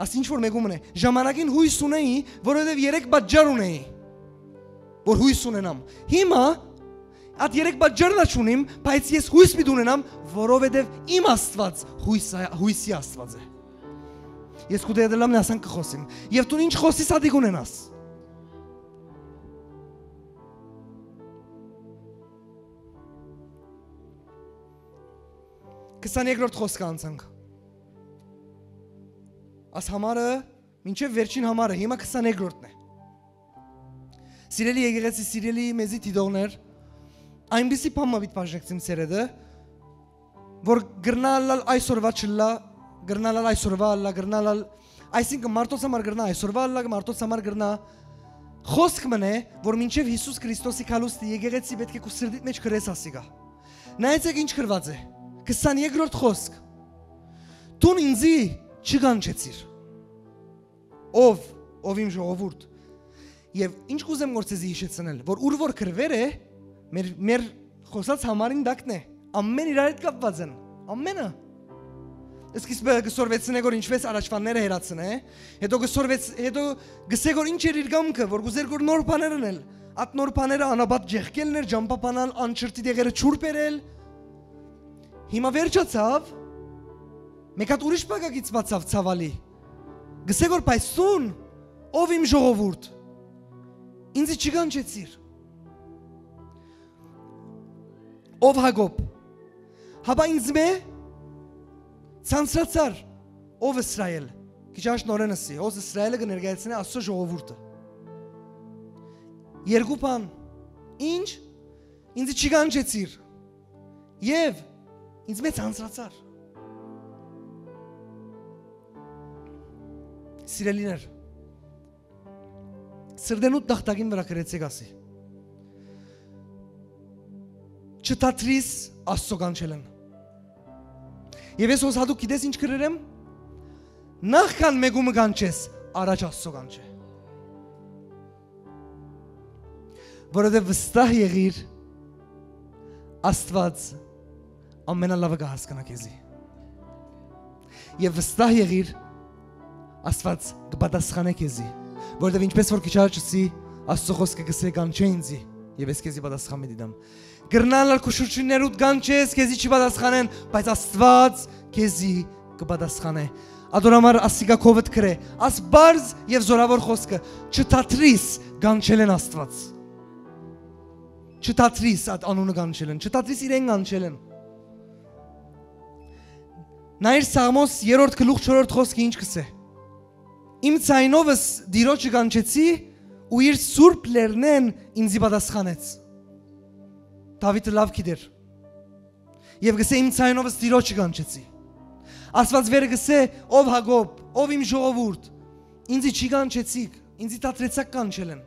ասի ինչ որ մեկում ունէ, ժամանակին յոյս ունէի, որովհետեւ երեք պատճառ ունէի, որ յոյս ունենամ։ Հիմա այդ երեք պատճառն ա չունիմ, բայց ես յոյս պիտի ունենամ, որովհետեւ իմ Աստուած յոյս, յոյսի Աստուած է։ Ես քու դեդելամն ասան կը խոսիմ։ Եւ դու ինչ խոսիս ատիկ ունենաս։ Քսաներկրորդ խոսքը անցանք։ Աս համարը, մինչեւ վերջին համարը, հիմա քսաներկրորդն է։ Սիրելի եկեղեցի, սիրելի մեզի դիտողներ, այնպիսի բան մը պիտի բաժնեցիմ սերեդը, որ գրնալալ այսօրվա չլա, գրնալալ այսօրվա ալլա, գրնալալ, այսինքն մարդոց համար գրնա այսօրվա ալլա, մարդոց համար գրնա, խոսք մնե, որ մինչեւ Յիսուս Քրիստոսի քալուստի եկեղեցի պէտք է քու սրտիդ մեջ գրես ասիկա։ Նայեցեք ինչ գրված է, քսաներկրորդ խոսք. «Դուն ինձի չկանչեցիր»։ Ով, ով իմ ժողովուրդ։ Եւ ինչ կուզեմ որ ցեզի յիշեցնել, որ ուր որ գրուեր է, մեր, մեր խոսած համարին տակն է, ամեն իրար հետ կապված են, ամենը։ Սկիզբը կը սորվեցնենք որ ինչպես առաջվանները հեռացնէ, հետո կը սորվեց-, հետո գսե որ ինչ էր իր կամքը, որ կուզեր որ նոր բաներ ընել, այդ նոր բաները անապատ ջեղկելն էր, ջամբա բանալ, անչրտի դեղերը չուր բերել։ Հիմա վերջացավ, մեկ հատ ուրիշ բակակից բացավ ցավալի։ Գսե որ, բայց սուն, ով իմ ժողովուրդ, ինձի չկանչեցիր։ Ով Յակոբ, հապա ինձ մե ցանցրացար, ով Իսրայել, քիչ աշ նորեն ըսի, ով Իսրայելը կը ներկայացնէ Աստծո ժողովուրդը։ Երկու բան, ինչ, ինձի չկանչեցիր, եւ ինձ մե ցանցրացար։ Սիրելիներ, սրտենուտ տախտակին վրա գրեցեք ասի. «Չթատրիս Աստծո կանչելն»։ Եւ ես հոս հատուկ գիտես ինչ գրեր եմ. «Նախքան մեկումը կանչես, առաջ Աստծո կանչէ»։ Որովհետեւ վստահ եղիր, Աստուած ամենալավը կը հասկնայ քեզի։ Եւ վստահ եղիր, Աստուած կը պատասխանէ քեզի, որովհետեւ ինչպես որ քիչ առաջ ըսի, Աստծո խոսքը կ'ըսէ. «Կանչէ ինձի, եւ ես քեզի պատասխան պիտի տամ»։ Կրնան ալ քուշուչիներուդ կանչես, քեզի չի պատասխանեն, բայց Աստուած քեզի կը պատասխանէ։ Ատոր համար ասիկա քովդ գրէ, աս պարզ եւ զորաւոր խոսքը. «Չթատրիս կանչելեն Աստուած»։ Չթատրիս այդ անունը կանչելեն, չթատրիս իրեն կանչելեն։ Նայիր Սաղմոս երրորդ գլուխ չորրորդ խոսքը ինչ կ'ըսէ. «Իմ ձայնովս Տիրոջը կանչեցի ու իր սուրբ լեռնեն ինձի պատասխանեց»։ Դաւիթը լաւ գիտեր։ Եւ կ'ըսէ. «Իմ ձայնովս Տիրոջը կանչեցի»։ Աստուած վերը կ'ըսէ. «Ով Յակոբ, ով իմ ժողովուրդ, ինձի չի կանչեցիք, ինձի թատրեցաք կանչելեն»։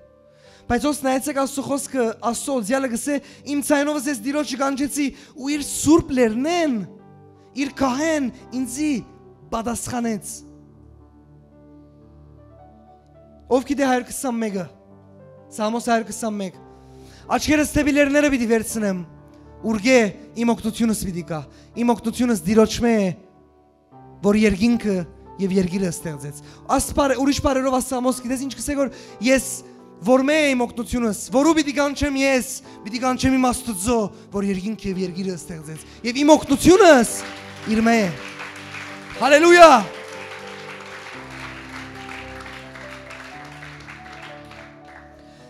Բայց ոնց նայեցեք Աստծո խոսքը, Աստծո օծյալը կ'ըսէ. «Իմ ձայնովս ես Տիրոջը կանչեցի ու իր սուրբ լեռնեն, իր գահեն ինձի պատասխանեց»։ Ով գիտէ, հարիւր քսանմէկը, Սաղմոս հարիւր քսանմէկ. «Աչքերս դէպի լեռները պիտի վերցնեմ, ուրկէ իմ օգնութիւնս պիտի գայ, իմ օգնութիւնս Տիրոջմէ է, որ երկինքը եւ երկիրը ստեղծեց։ Ասպար, ուրիշ բառերով ասած, Ամոս, գիտես ինչ կ'ըսէ, որ ես որմէ եմ իմ օգնութիւնս, որու պիտի կանչեմ ես, պիտի կանչեմ իմ Աստուծոյ, որ երկինք եւ երկիրը ստեղծեց, եւ իմ օգնութիւնս իրմէ է։ Հալելույա։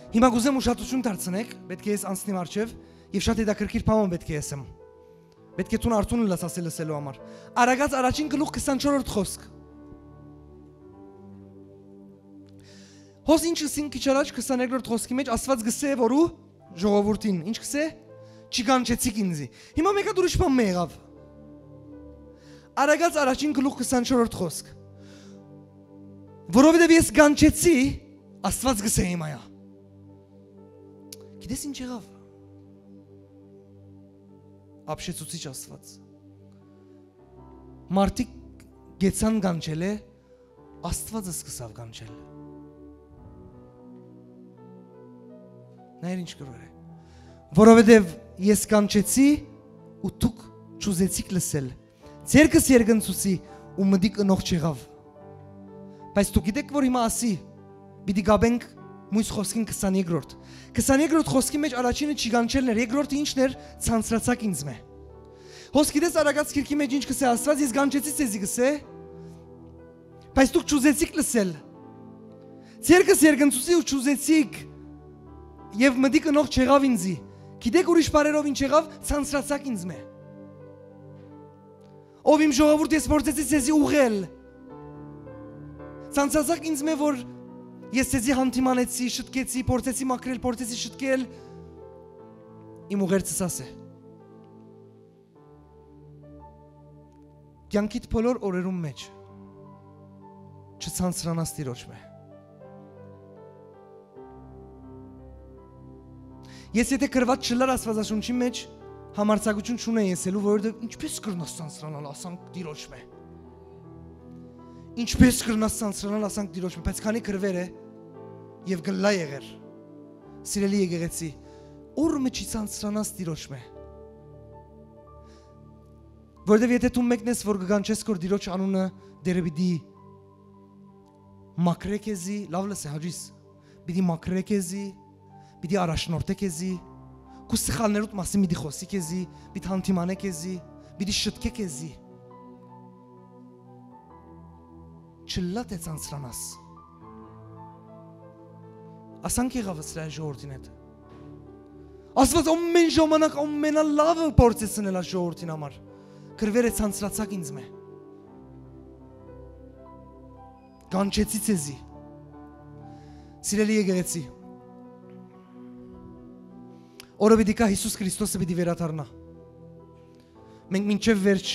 Հիմա կ'ուզեմ ուշադրութիւն դարձնեք, պէտք է ես անցնեմ առջեւ, եւ շատ հետաքրքիր բան պէտք է ըսեմ։ Պէտք է դուն արթուն ըլլաս ասել, լսելու համար։ Արագած առաջին գլուխ քսանչորրորդ խօսք։ Հոս ինչ ըսին քիչ առաջ քսաներկրորդ խօսքի մէջ, Աստուած կ'ըսէ, որու ժողովուրդին, ինչ կ'ըսէ, «Չի կանչեցիք ինձի»։ Հիմա մէկ հատ ուրիշ բան մը եղաւ։ Արագած առաջին գլուխ քսանչորրորդ խօսք։ «Որովհետեւ ես կանչեցի», Աստուած կ'ըսէ հիմա յա։ Գիտես ինչ եղաւ։ Ապշեցուցիչ Աստուած։ Մարդիկ գեցան կանչելէ, Աստուածը սկսաւ կանչել։ Նայր ինչ կը վարէ։ «Որովհետեւ ես կանչեցի ու դուք չուզեցիք լսել, ձերքս երկնցուցի ու մտիկ ընող չեղաւ»։ Բայց դուք գիտէք, որ հիմա ասի, պիտի գաբենք մոյս խօսքին քսաներկրորդ։ Քսաներկրորդ խօսքի մէջ առաջինը չի կանչելն էր, երկրորդը ի՞նչն էր, «Ցանցրացաք ինձմէ»։ Հոս գիտես Արագած գիրքի մէջ ինչ կ'ըսէ Աստուած, «Ես կանչեցի ձեզի», կ'ըսէ, բայց դուք չուզեցիք լսել։ Ձերքս երկնցուցի ու չուզեցիք, եւ մտիկ ընող չեղաւ ինձի։ Գիտէք ուրիշ բառերով ինչ եղաւ, «Ցանցրացաք ինձմէ»։ Ով իմ ժողովուրդ, ես փորձեցի ձեզի ուղղել։ Ցանցացաք ինձմէ, որ ես ձեզի հանդիմանեցի, շտկեցի, փորձեցի մաքրել, փորձեցի շտկել։ Իմ ուղերձս ասէ։ Կեանքիդ բոլոր օրերուն մէջ չցանցրանաս Տիրոջմէ։ Ես եթէ գրուած չըլլար Աստուածաշունչի մէջ, համարձակութիւն չունեմ ըսելու, որովհետեւ ինչպէս կրնաս ցանցրանալ, ասանք, Տիրոջմէ։ Ինչպէս կրնաս ցանցրանալ, ասանք, Տիրոջմէ, բայց քանի գրուեր է եւ կ'ըլլայ եղեր։ Սիրելի եկեղեցի, ո՞րմէ չի ցանցրանաս Տիրոջմէ։ Որովհետեւ եթէ դու մեկն ես, որ կը կանչես քոր Տիրոջ անունը, դերը պիտի մաքրէ քեզի, լաւ լսէ, հաճիս, պիտի մաքրէ քեզի, պիտի առաջնորդէ քեզի, քու սխալներուդ մասին պիտի խօսի քեզի, պիտի հանդիմանէ քեզի, պիտի շտկէ քեզի։ Չըլլայ թէ ցանցրանաս։ Ասանք եղաւ Իսրայէլ ժողովուրդին հետ։ Աստուած ամէն ժամանակ ամենալաւը փորձեցնել այս ժողովուրդին համար։ Գրուեր է, «Ցանցրացաք ինձմէ»։ Կանչեցի ձեզի։ Սիրելի եկեղեցի, օրը պիտի գայ, Յիսուս Քրիստոսը պիտի վերադառնայ։ Մենք մինչեւ վերջ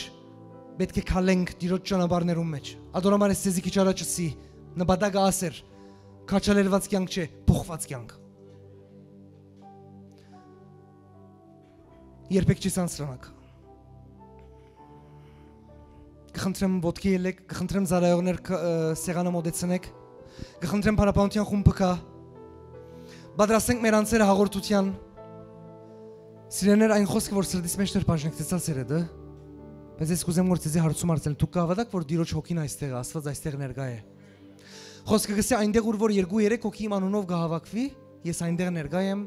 պէտք է քալենք Տիրոջ ճանապարհներուն մէջ։ Ատոր համար ես ձեզի քիչ առաջ ըսի, նպատակը ասեր, քաջալերուած կեանք չէ, փոխուած կեանք։ Երբեք չի ցանցրանաք։ Կը խնդրեմ, ոտքի ելեք, կը խնդրեմ, ծառայողներ, ք-, ը, սեղանը մոտեցնեք։ Կը խնդրեմ, փառապանության խումբը գայ։ Պատրաստենք մեր անձերը հաղորդության։ Սիրելիներ, այն խօսքը, որ սրտիս մէջ դեռ բաժնեկցեցած էր, դը, բայց ես կ'ուզեմ, որ ձեզի հարցում հարցնել, դուք կհաւատաք, որ Տիրոջ հոգին այստեղ է, Աստուած այստեղ ներկայ է։ Խօսքը կ'ըսէ, այնտեղ, ուր որ երկու երեք հոգի իմ անունով կհաւաքուի, ես այնտեղ ներկայ եմ։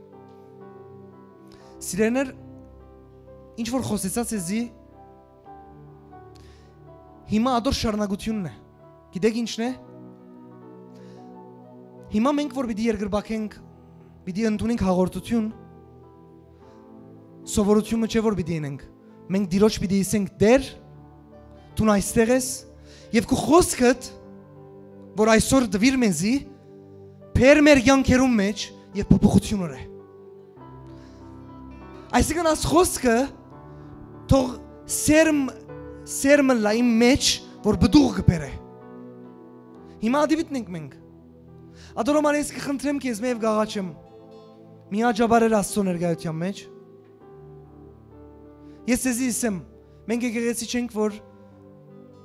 Սիրելիներ, ինչ որ խօսեցած էզի, հիմա ատոր շարունակությունն է։ Գիտեք ինչն է։ Հիմա մենք որ պիտի երկրպագենք, պիտի ընդունենք հաղորդություն, սովորությունը չէ որ պիտի ընենք։ Մենք Տիրոջ պիտի ըսենք. «Տէր, դուն այստեղ ես, եւ քու խօսքդ, որ այսօր տուիր մեզի, բեր մեր կեանքերուն մէջ եւ փոփոխություն օրէ»։ Այսինքն, աս խօսքը թող սերմ, սերմը լա իմ մէջ, որ պտուղ կը բերէ։ Հիմա ատիվիթն ենք մենք։ Ատոր համար ես կը խնդրեմ քեզմէ եւ կ'աղաչեմ, միաճաբար էր Աստծո ներկայության մէջ։ Ես ձեզի ըսեմ, մենք եկեղեցի չենք, որ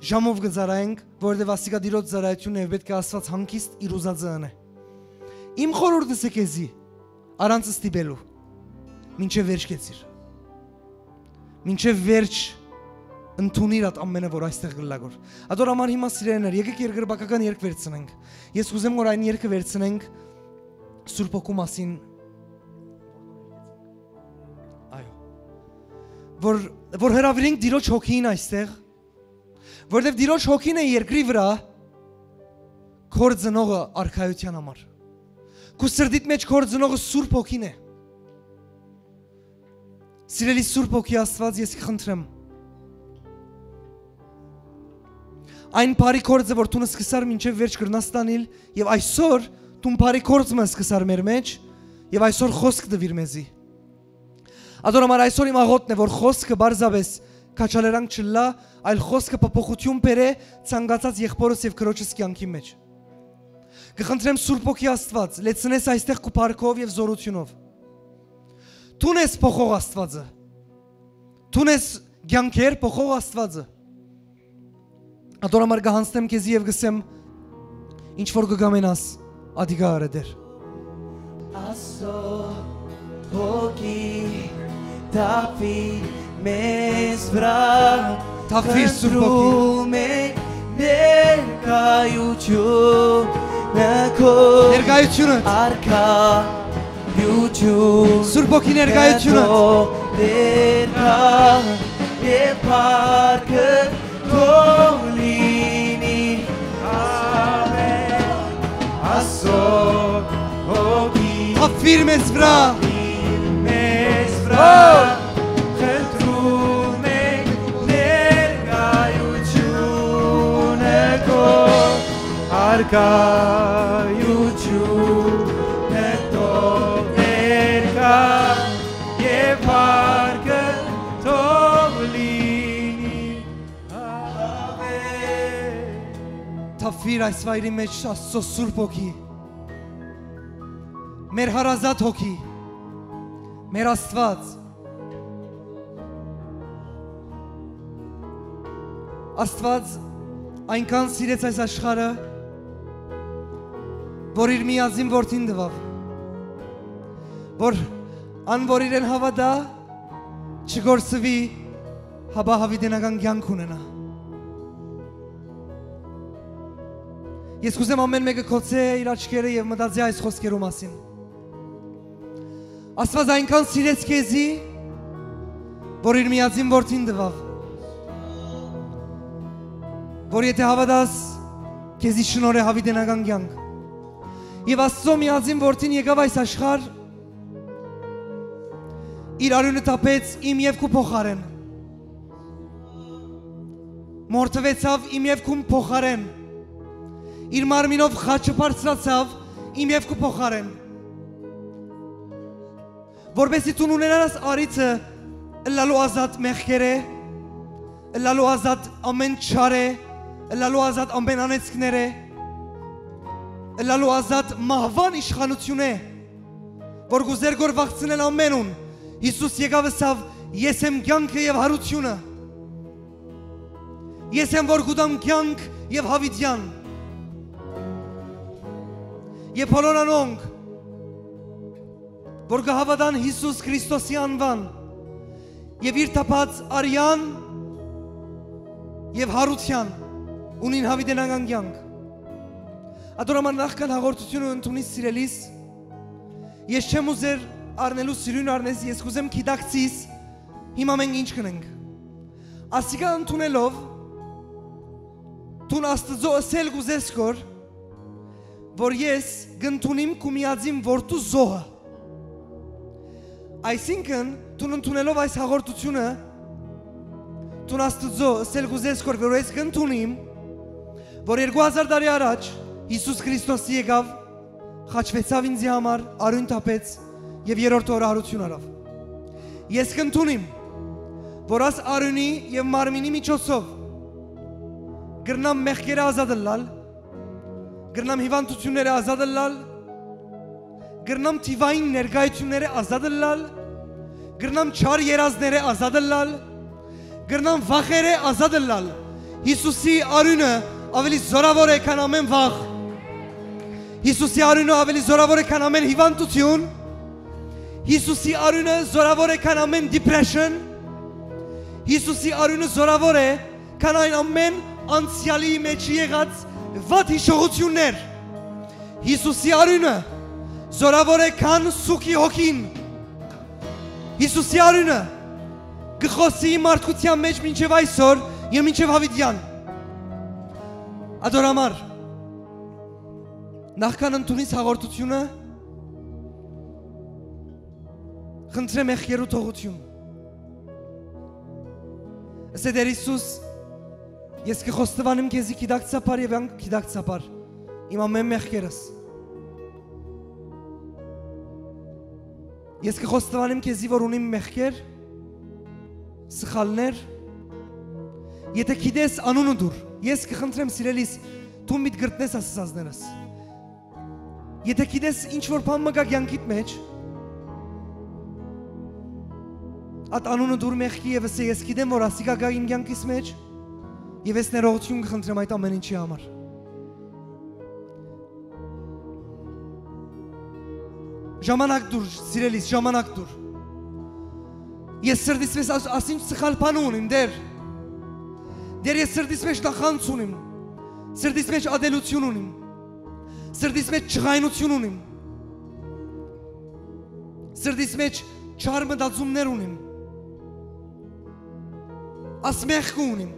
ժամով կը ծառայենք, որովհետեւ ասիկա Տիրոջ ծառայությունն է եւ պէտք է Աստուած հանգիստ իր ուզածը ընէ։ Իմ խորհուրդս է քեզի, առանց ստիպելու, մինչեւ վերջ կեցիր։ Մինչեւ վերջ Ընդունիր այդ ամենը, որ այստեղ կ'ըլլայ գոր։ Ատոր համար հիմա, սիրելիներ, եկեք երկրպագական երգ վերցնենք։ Ես կ'ուզեմ, որ այն երգը վերցնենք Սուրբ Հոգու մասին։ Այո։ Որ, որ հրաւիրենք Տիրոջ Հոգին այստեղ, որտեւ Տիրոջ Հոգին է երկրի վրայ կորձնողը արքայութեան համար։ Քու սրտիդ մէջ կորձնողը Սուրբ Հոգին է։ Սիրելի Սուրբ Հոգի Աստուած, ես կ'խնդրեմ, այն բարի կորձը, որ դուն սկսար մինչեւ վերջ կրնաս տանիլ, եւ այսօր դուն բարի կորձ մը սկսար մեր մէջ, եւ այսօր խօսք տուիր մեզի։ Ատոր համար այսօր իմ աղօթքն է, որ խօսքը պարզապէս քաջալերանք չըլլայ, այլ խօսքը փոփոխութիւն բերէ ցանկացած եղբօրս եւ քրոջս կեանքի մէջ։ Կ'խնդրեմ, Սուրբ Հոգի Աստուած, լեցնես այստեղ քու փառքով եւ զօրութիւնով։ Դուն ես փոխող Աստուածը։ Դուն ես կեանքեր փոխող Աստուածը։ Ատոր համար կ'ահանձնեմ քեզի եւ կ'ըսեմ, ինչ որ կը կամենաս, ատիկա ըրը Տէր։ Աստծո Հոգի, թափի մեզ վրայ, թափիր, Սուրբ Հոգի, խնդրում ենք ներկայությունը քո, ներկայությունը, արքայ յութիւն, Սուրբ Հոգի ներկայությունը, քո ներկա եւ փառքը թող լինի։ Ամեն։ Աստծո Հոգի, թափիր մեզ վրայ, թափիր մեզ վրայ, խնդրում ենք ներկայությունը քո, արքայ յութիւնը թող ներկայ եւ փառքը թող լինի։ Ամեն։ Թափիր այս վայրի մէջ Աստծո Սուրբ Հոգի, մեր հարազատ Հոգի, մեր Աստուած։ Աստուած այնքան սիրեց այս աշխարհը, որ իր միածին որդին տուաւ, որ ան որ իրեն հաւատայ, չկորսուի, հապա յաւիտենական կեանք ունենայ։ Ես կ'ուզեմ ամէն մէկը գոցէ իր աչքերը եւ մտածէ այս խօսքերու մասին։ Աստուած այնքան սիրեց քեզի, որ իր միածին որդին տուաւ, որ եթէ հաւատաս, քեզի շնորհէ յաւիտենական կեանք։ Եւ Աստուծոյ միածին որդին եկաւ այս աշխարհ, իր արիւնը թափեց իմ եւ քու փոխարէն։ Մորթուեցաւ իմ եւ քուն փոխարէն։ Իր մարմինով խաչը բարձրացաւ իմ եւ քու փոխարէն, որպեսզի դուն ունենաս առիթը ըլլալու ազատ մեղքերէ, ըլլալու ազատ ամէն չարէ, ըլլալու ազատ ամէն անեծքներէ, ըլլալու ազատ մահուան իշխանութիւնէ, որ կ'ուզէր գոր վախցնել ամէնուն։ Յիսուս եկաւ, ըսաւ. «Ես եմ կեանքը եւ յարութիւնը։ Ես եմ, որ կու տամ կեանք եւ յաւիտեան»։ Եւ բոլոր անոնք, որ կը հաւատան Յիսուս Քրիստոսի անուան եւ իր թափած արիան եւ յարութեան, ունին յաւիտենական կեանք։ Ատոր համար նախքան հաղորդութիւնը ընդունիս, սիրելիս, ես չեմ ուզեր առնելու սիրուն առնես, ես կ'ուզեմ գիտակցիս, հիմա մենք ինչ կ'ընենք։ Ասիկա ընդունելով, դուն Աստծո ըսել կ'ուզես գոր, որ ես կ'ընդունիմ քու միածին որդու զոհը։ Այսինքն, դուն ընդունելով այս հաղորդութիւնը, դուն Աստծո ըսել կ'ուզես գոր, որ ես կ'ընդունիմ, որ երկու հազար տարի առաջ Յիսուս Քրիստոսը եկաւ, խաչուեցաւ ինձի համար, արիւն թափեց եւ երրորդ օրը յարութիւն առաւ։ Ես կ'ընդունիմ, որ աս արիւնի եւ մարմինի միջոցով կրնամ մեղքերէ ազատ ըլլալ, կրնամ հիւանդութիւններէ ազատ ըլլալ, կրնամ թիւային ներկայութիւններէ ազատ ըլլալ, կրնամ չար երազներէ ազատ ըլլալ, կրնամ վախերէ ազատ ըլլալ։ Յիսուսի արիւնը աւելի զօրաւոր է, քան ամէն վախ։ Յիսուսի արիւնը աւելի զօրաւոր է, քան ամէն հիւանդութիւն։ Յիսուսի արիւնը զօրաւոր է, քան ամէն depression։ Յիսուսի արիւնը զօրաւոր է, քան այն ամէն անցեալի մէջ եղած վատ յիշողութիւններ։ Յիսուսի արիւնը զօրաւոր է, քան սուգի հոգին։ Յիսուսի արիւնը կը խօսի մարդկութեան մէջ մինչեւ այսօր եւ մինչեւ յաւիտեան։ Ատոր համար, նախքան ընդունիս հաղորդութիւնը, խնդրէ մեղքերու թողութիւն։ Ըսէ Տէր Յիսուս, ես կը խոստովանեմ քեզի գիտակցաբար եւ ան գիտակցաբար իմ ամէն մեղքերս։ Ես կը խոստովանեմ քեզի, որ ունիմ մեղքեր, սխալներ։ Եթէ գիտես, անունը դուր։ Ես կը խնդրեմ, սիրելիս, դու միտք կրտնես ասածներս։ Եթէ գիտես ինչ որ բան մը կայ կեանքիդ մէջ, ատ անունը դուր մեղքի եւ ըսէ, ես գիտեմ որ ասիկա կայ իմ կեանքիս մէջ, եւ ես ներողութիւն կը խնդրեմ այդ ամէն ինչի համար։ Ժամանակ դուր, սիրելիս, ժամանակ դուր։ Ես սրտիս մէջ աս-, ասինչ սխալ բան ունիմ, Տէր։ Տէր, ես սրտիս մէջ նախանձ ունիմ, սրտիս մէջ ատելութիւն ունիմ, սրտիս մէջ ջղայնութիւն ունիմ, սրտիս մէջ չար մտածումներ ունիմ, ասմեղքը ունիմ։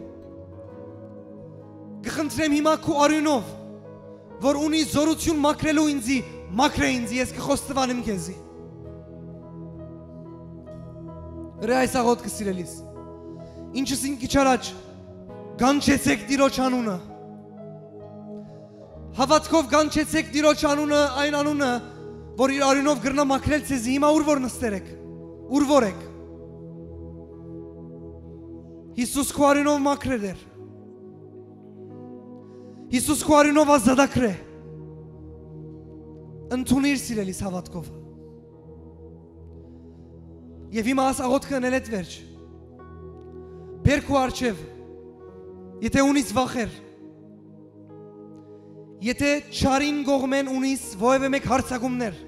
Կը խնդրեմ հիմա քու արիւնով, որ ունի զօրութիւն մաքրելու ինձի, մաքրէ ինձի, ես կը խոստովանեմ քեզի։ Հրէ այս աղօթքը, սիրելիս։ Ինչս ինք իջարաջ, կանչեցէք Տիրոջ անունը։ Հաւատքով կանչեցէք Տիրոջ անունը, այն անունը, որ իր արիւնով կրնայ մաքրել ձեզի, հիմա ուր որ նստեր էք, ուր որ էք։ Յիսուս քու արիւնով մաքրէ Տէր։ Յիսուս քու արիւնով ազատագրէ։ Ընդունիր, սիրելիս, հաւատքով։ Եւ հիմա աս աղօթքը ընելէդ վերջ, բեր քու առջեւ, եթէ ունիս վախեր, եթէ չարին կողմէն ունիս որեւէ մէկ յարցակումներ,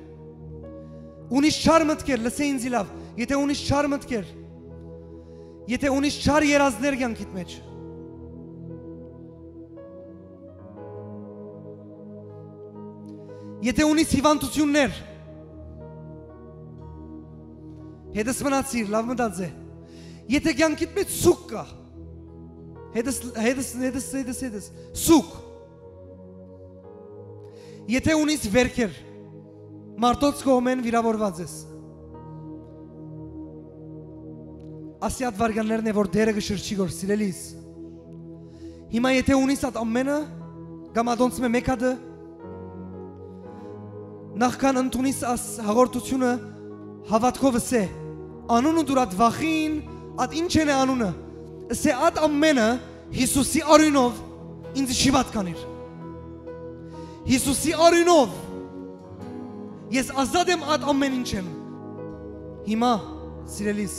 ունիս չար մտքեր, լսէ ինձի լաւ, եթէ ունիս չար մտքեր, եթէ ունիս չար երազներ կեանքիդ մէջ, եթէ ունիս հիւանդութիւններ, հետս մնացիր, լաւ մտածէ։ Եթէ կեանքիդ մէջ սուգ կայ, հետս, հետս, հետս, հետս, հետս, սուգ։ Եթէ ունիս վերքեր, մարդոց կողմէն վիրաւորուած ես, ասի ատ վարգաններն է, որ Տէրը կը շրջի քոր, սիրելիս։ Հիմա եթէ ունիս ատ ամենը, կամ ատոնցմէ մէկ հատը, նախքան ընդունիս աս հաղորդութիւնը, հաւատքով ըսէ, անունը դուր, ատ վախին, ատ ինչ են է անունը, ըսէ, ատ ամենը Յիսուսի արիւնով ինձ շիւատ կանիր։ Յիսուսի արիւնով ես ազատ եմ ատ ամեն ինչէն։ Հիմա, սիրելիս,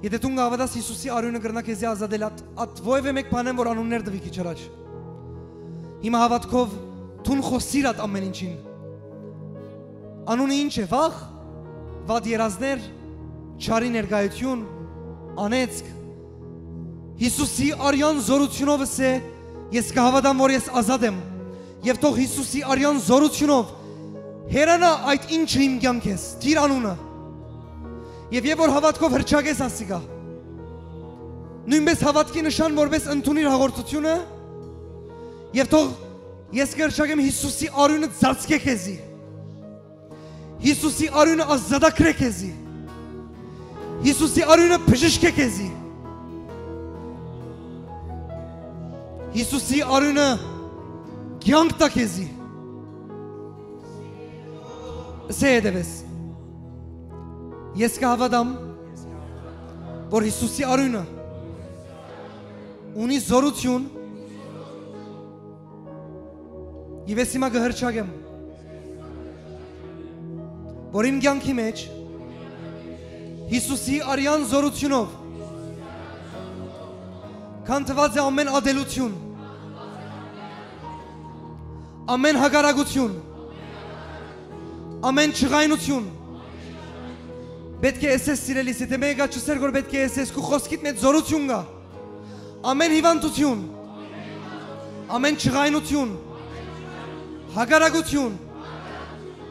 եթէ դուն կհաւատաս Յիսուսի արիւնը կրնայ քեզի ազատել ատ, ատ որեւէ մէկ բանէն, որ անուններ տուի քիչ առաջ, հիմա հաւատքով դուն խօսիր ատ ամեն ինչին։ Անունը ինչ է, վախ, վատ երազներ, չարի ներկայութիւն, անեծք։ Յիսուսի արեան զօրութիւնով ըսէ, ես կհաւատամ, որ ես ազատ եմ, եւ թող Յիսուսի արեան զօրութիւնով հեռանայ այդ ինչը իմ կեանքէս, դիր անունը։ Եւ եւ որ հաւատքով հրճակես ասիկա, նոյնպէս հաւատքի նշան որպէս ընդունիր հաղորդութիւնը, եւ թող ես կհրճակեմ Յիսուսի արիւնը ծածկէ քեզի։ Յիսուսի արիւնը ազատագրէ քեզի։ Յիսուսի արիւնը բժշկէ քեզի։ Յիսուսի արիւնը կեանք տայ քեզի։ Ըսէ հետեւես. ես կհաւատամ, որ Յիսուսի արիւնը ունի զօրութիւն, եւ ես հիմա կը հրճակեմ, որ իմ կեանքի մէջ Յիսուսի արեան զօրութիւնով քանդուած է ամէն ատելութիւն, ամէն հակառակութիւն, ամէն ջղայնութիւն, Պէտք է ըսես, սիրելիս, եթէ մէկը կա չըսեր որ պէտք է ըսես, քու խօսքիդ մէջ զօրութիւն կայ։ Ամէն հիւանդութիւն, ամէն ջղայնութիւն, հակառակութիւն,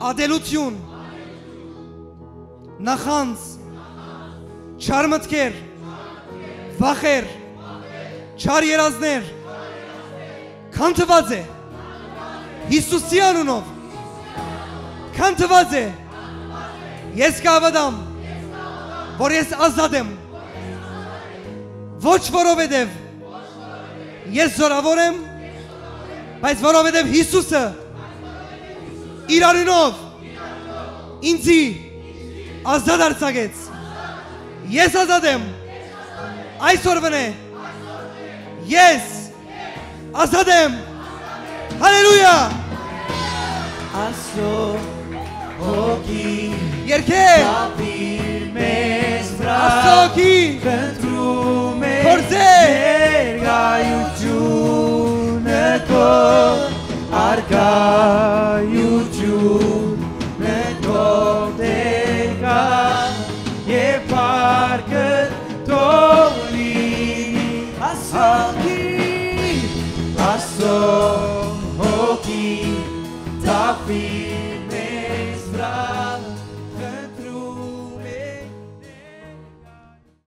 ատելութիւն, նախանձ, չար մտքեր, վախեր, չար երազներ, քանդուած է Յիսուսի անունով, քանդուած է։ Ես կհաւատամ, որ ես ազատ եմ, ոչ որովհետեւ ես զորաւոր եմ, բայց որովհետեւ Յիսուսը իր անունով ինձի ազատ արձակեց։ Ես ազատ եմ այսօր վնէ։ Ես ազատ եմ։ Հալելույա։ Աստծո հոգի, երկե, թափի մեզ վրայ, Աստծո հոգի, խնդրում է, գործէ, ներկայությունը քո, առկայությունը քո, տեկա, եւ փառքը թող լինի Աստծո հոգի, Աստծո հոգի, թափի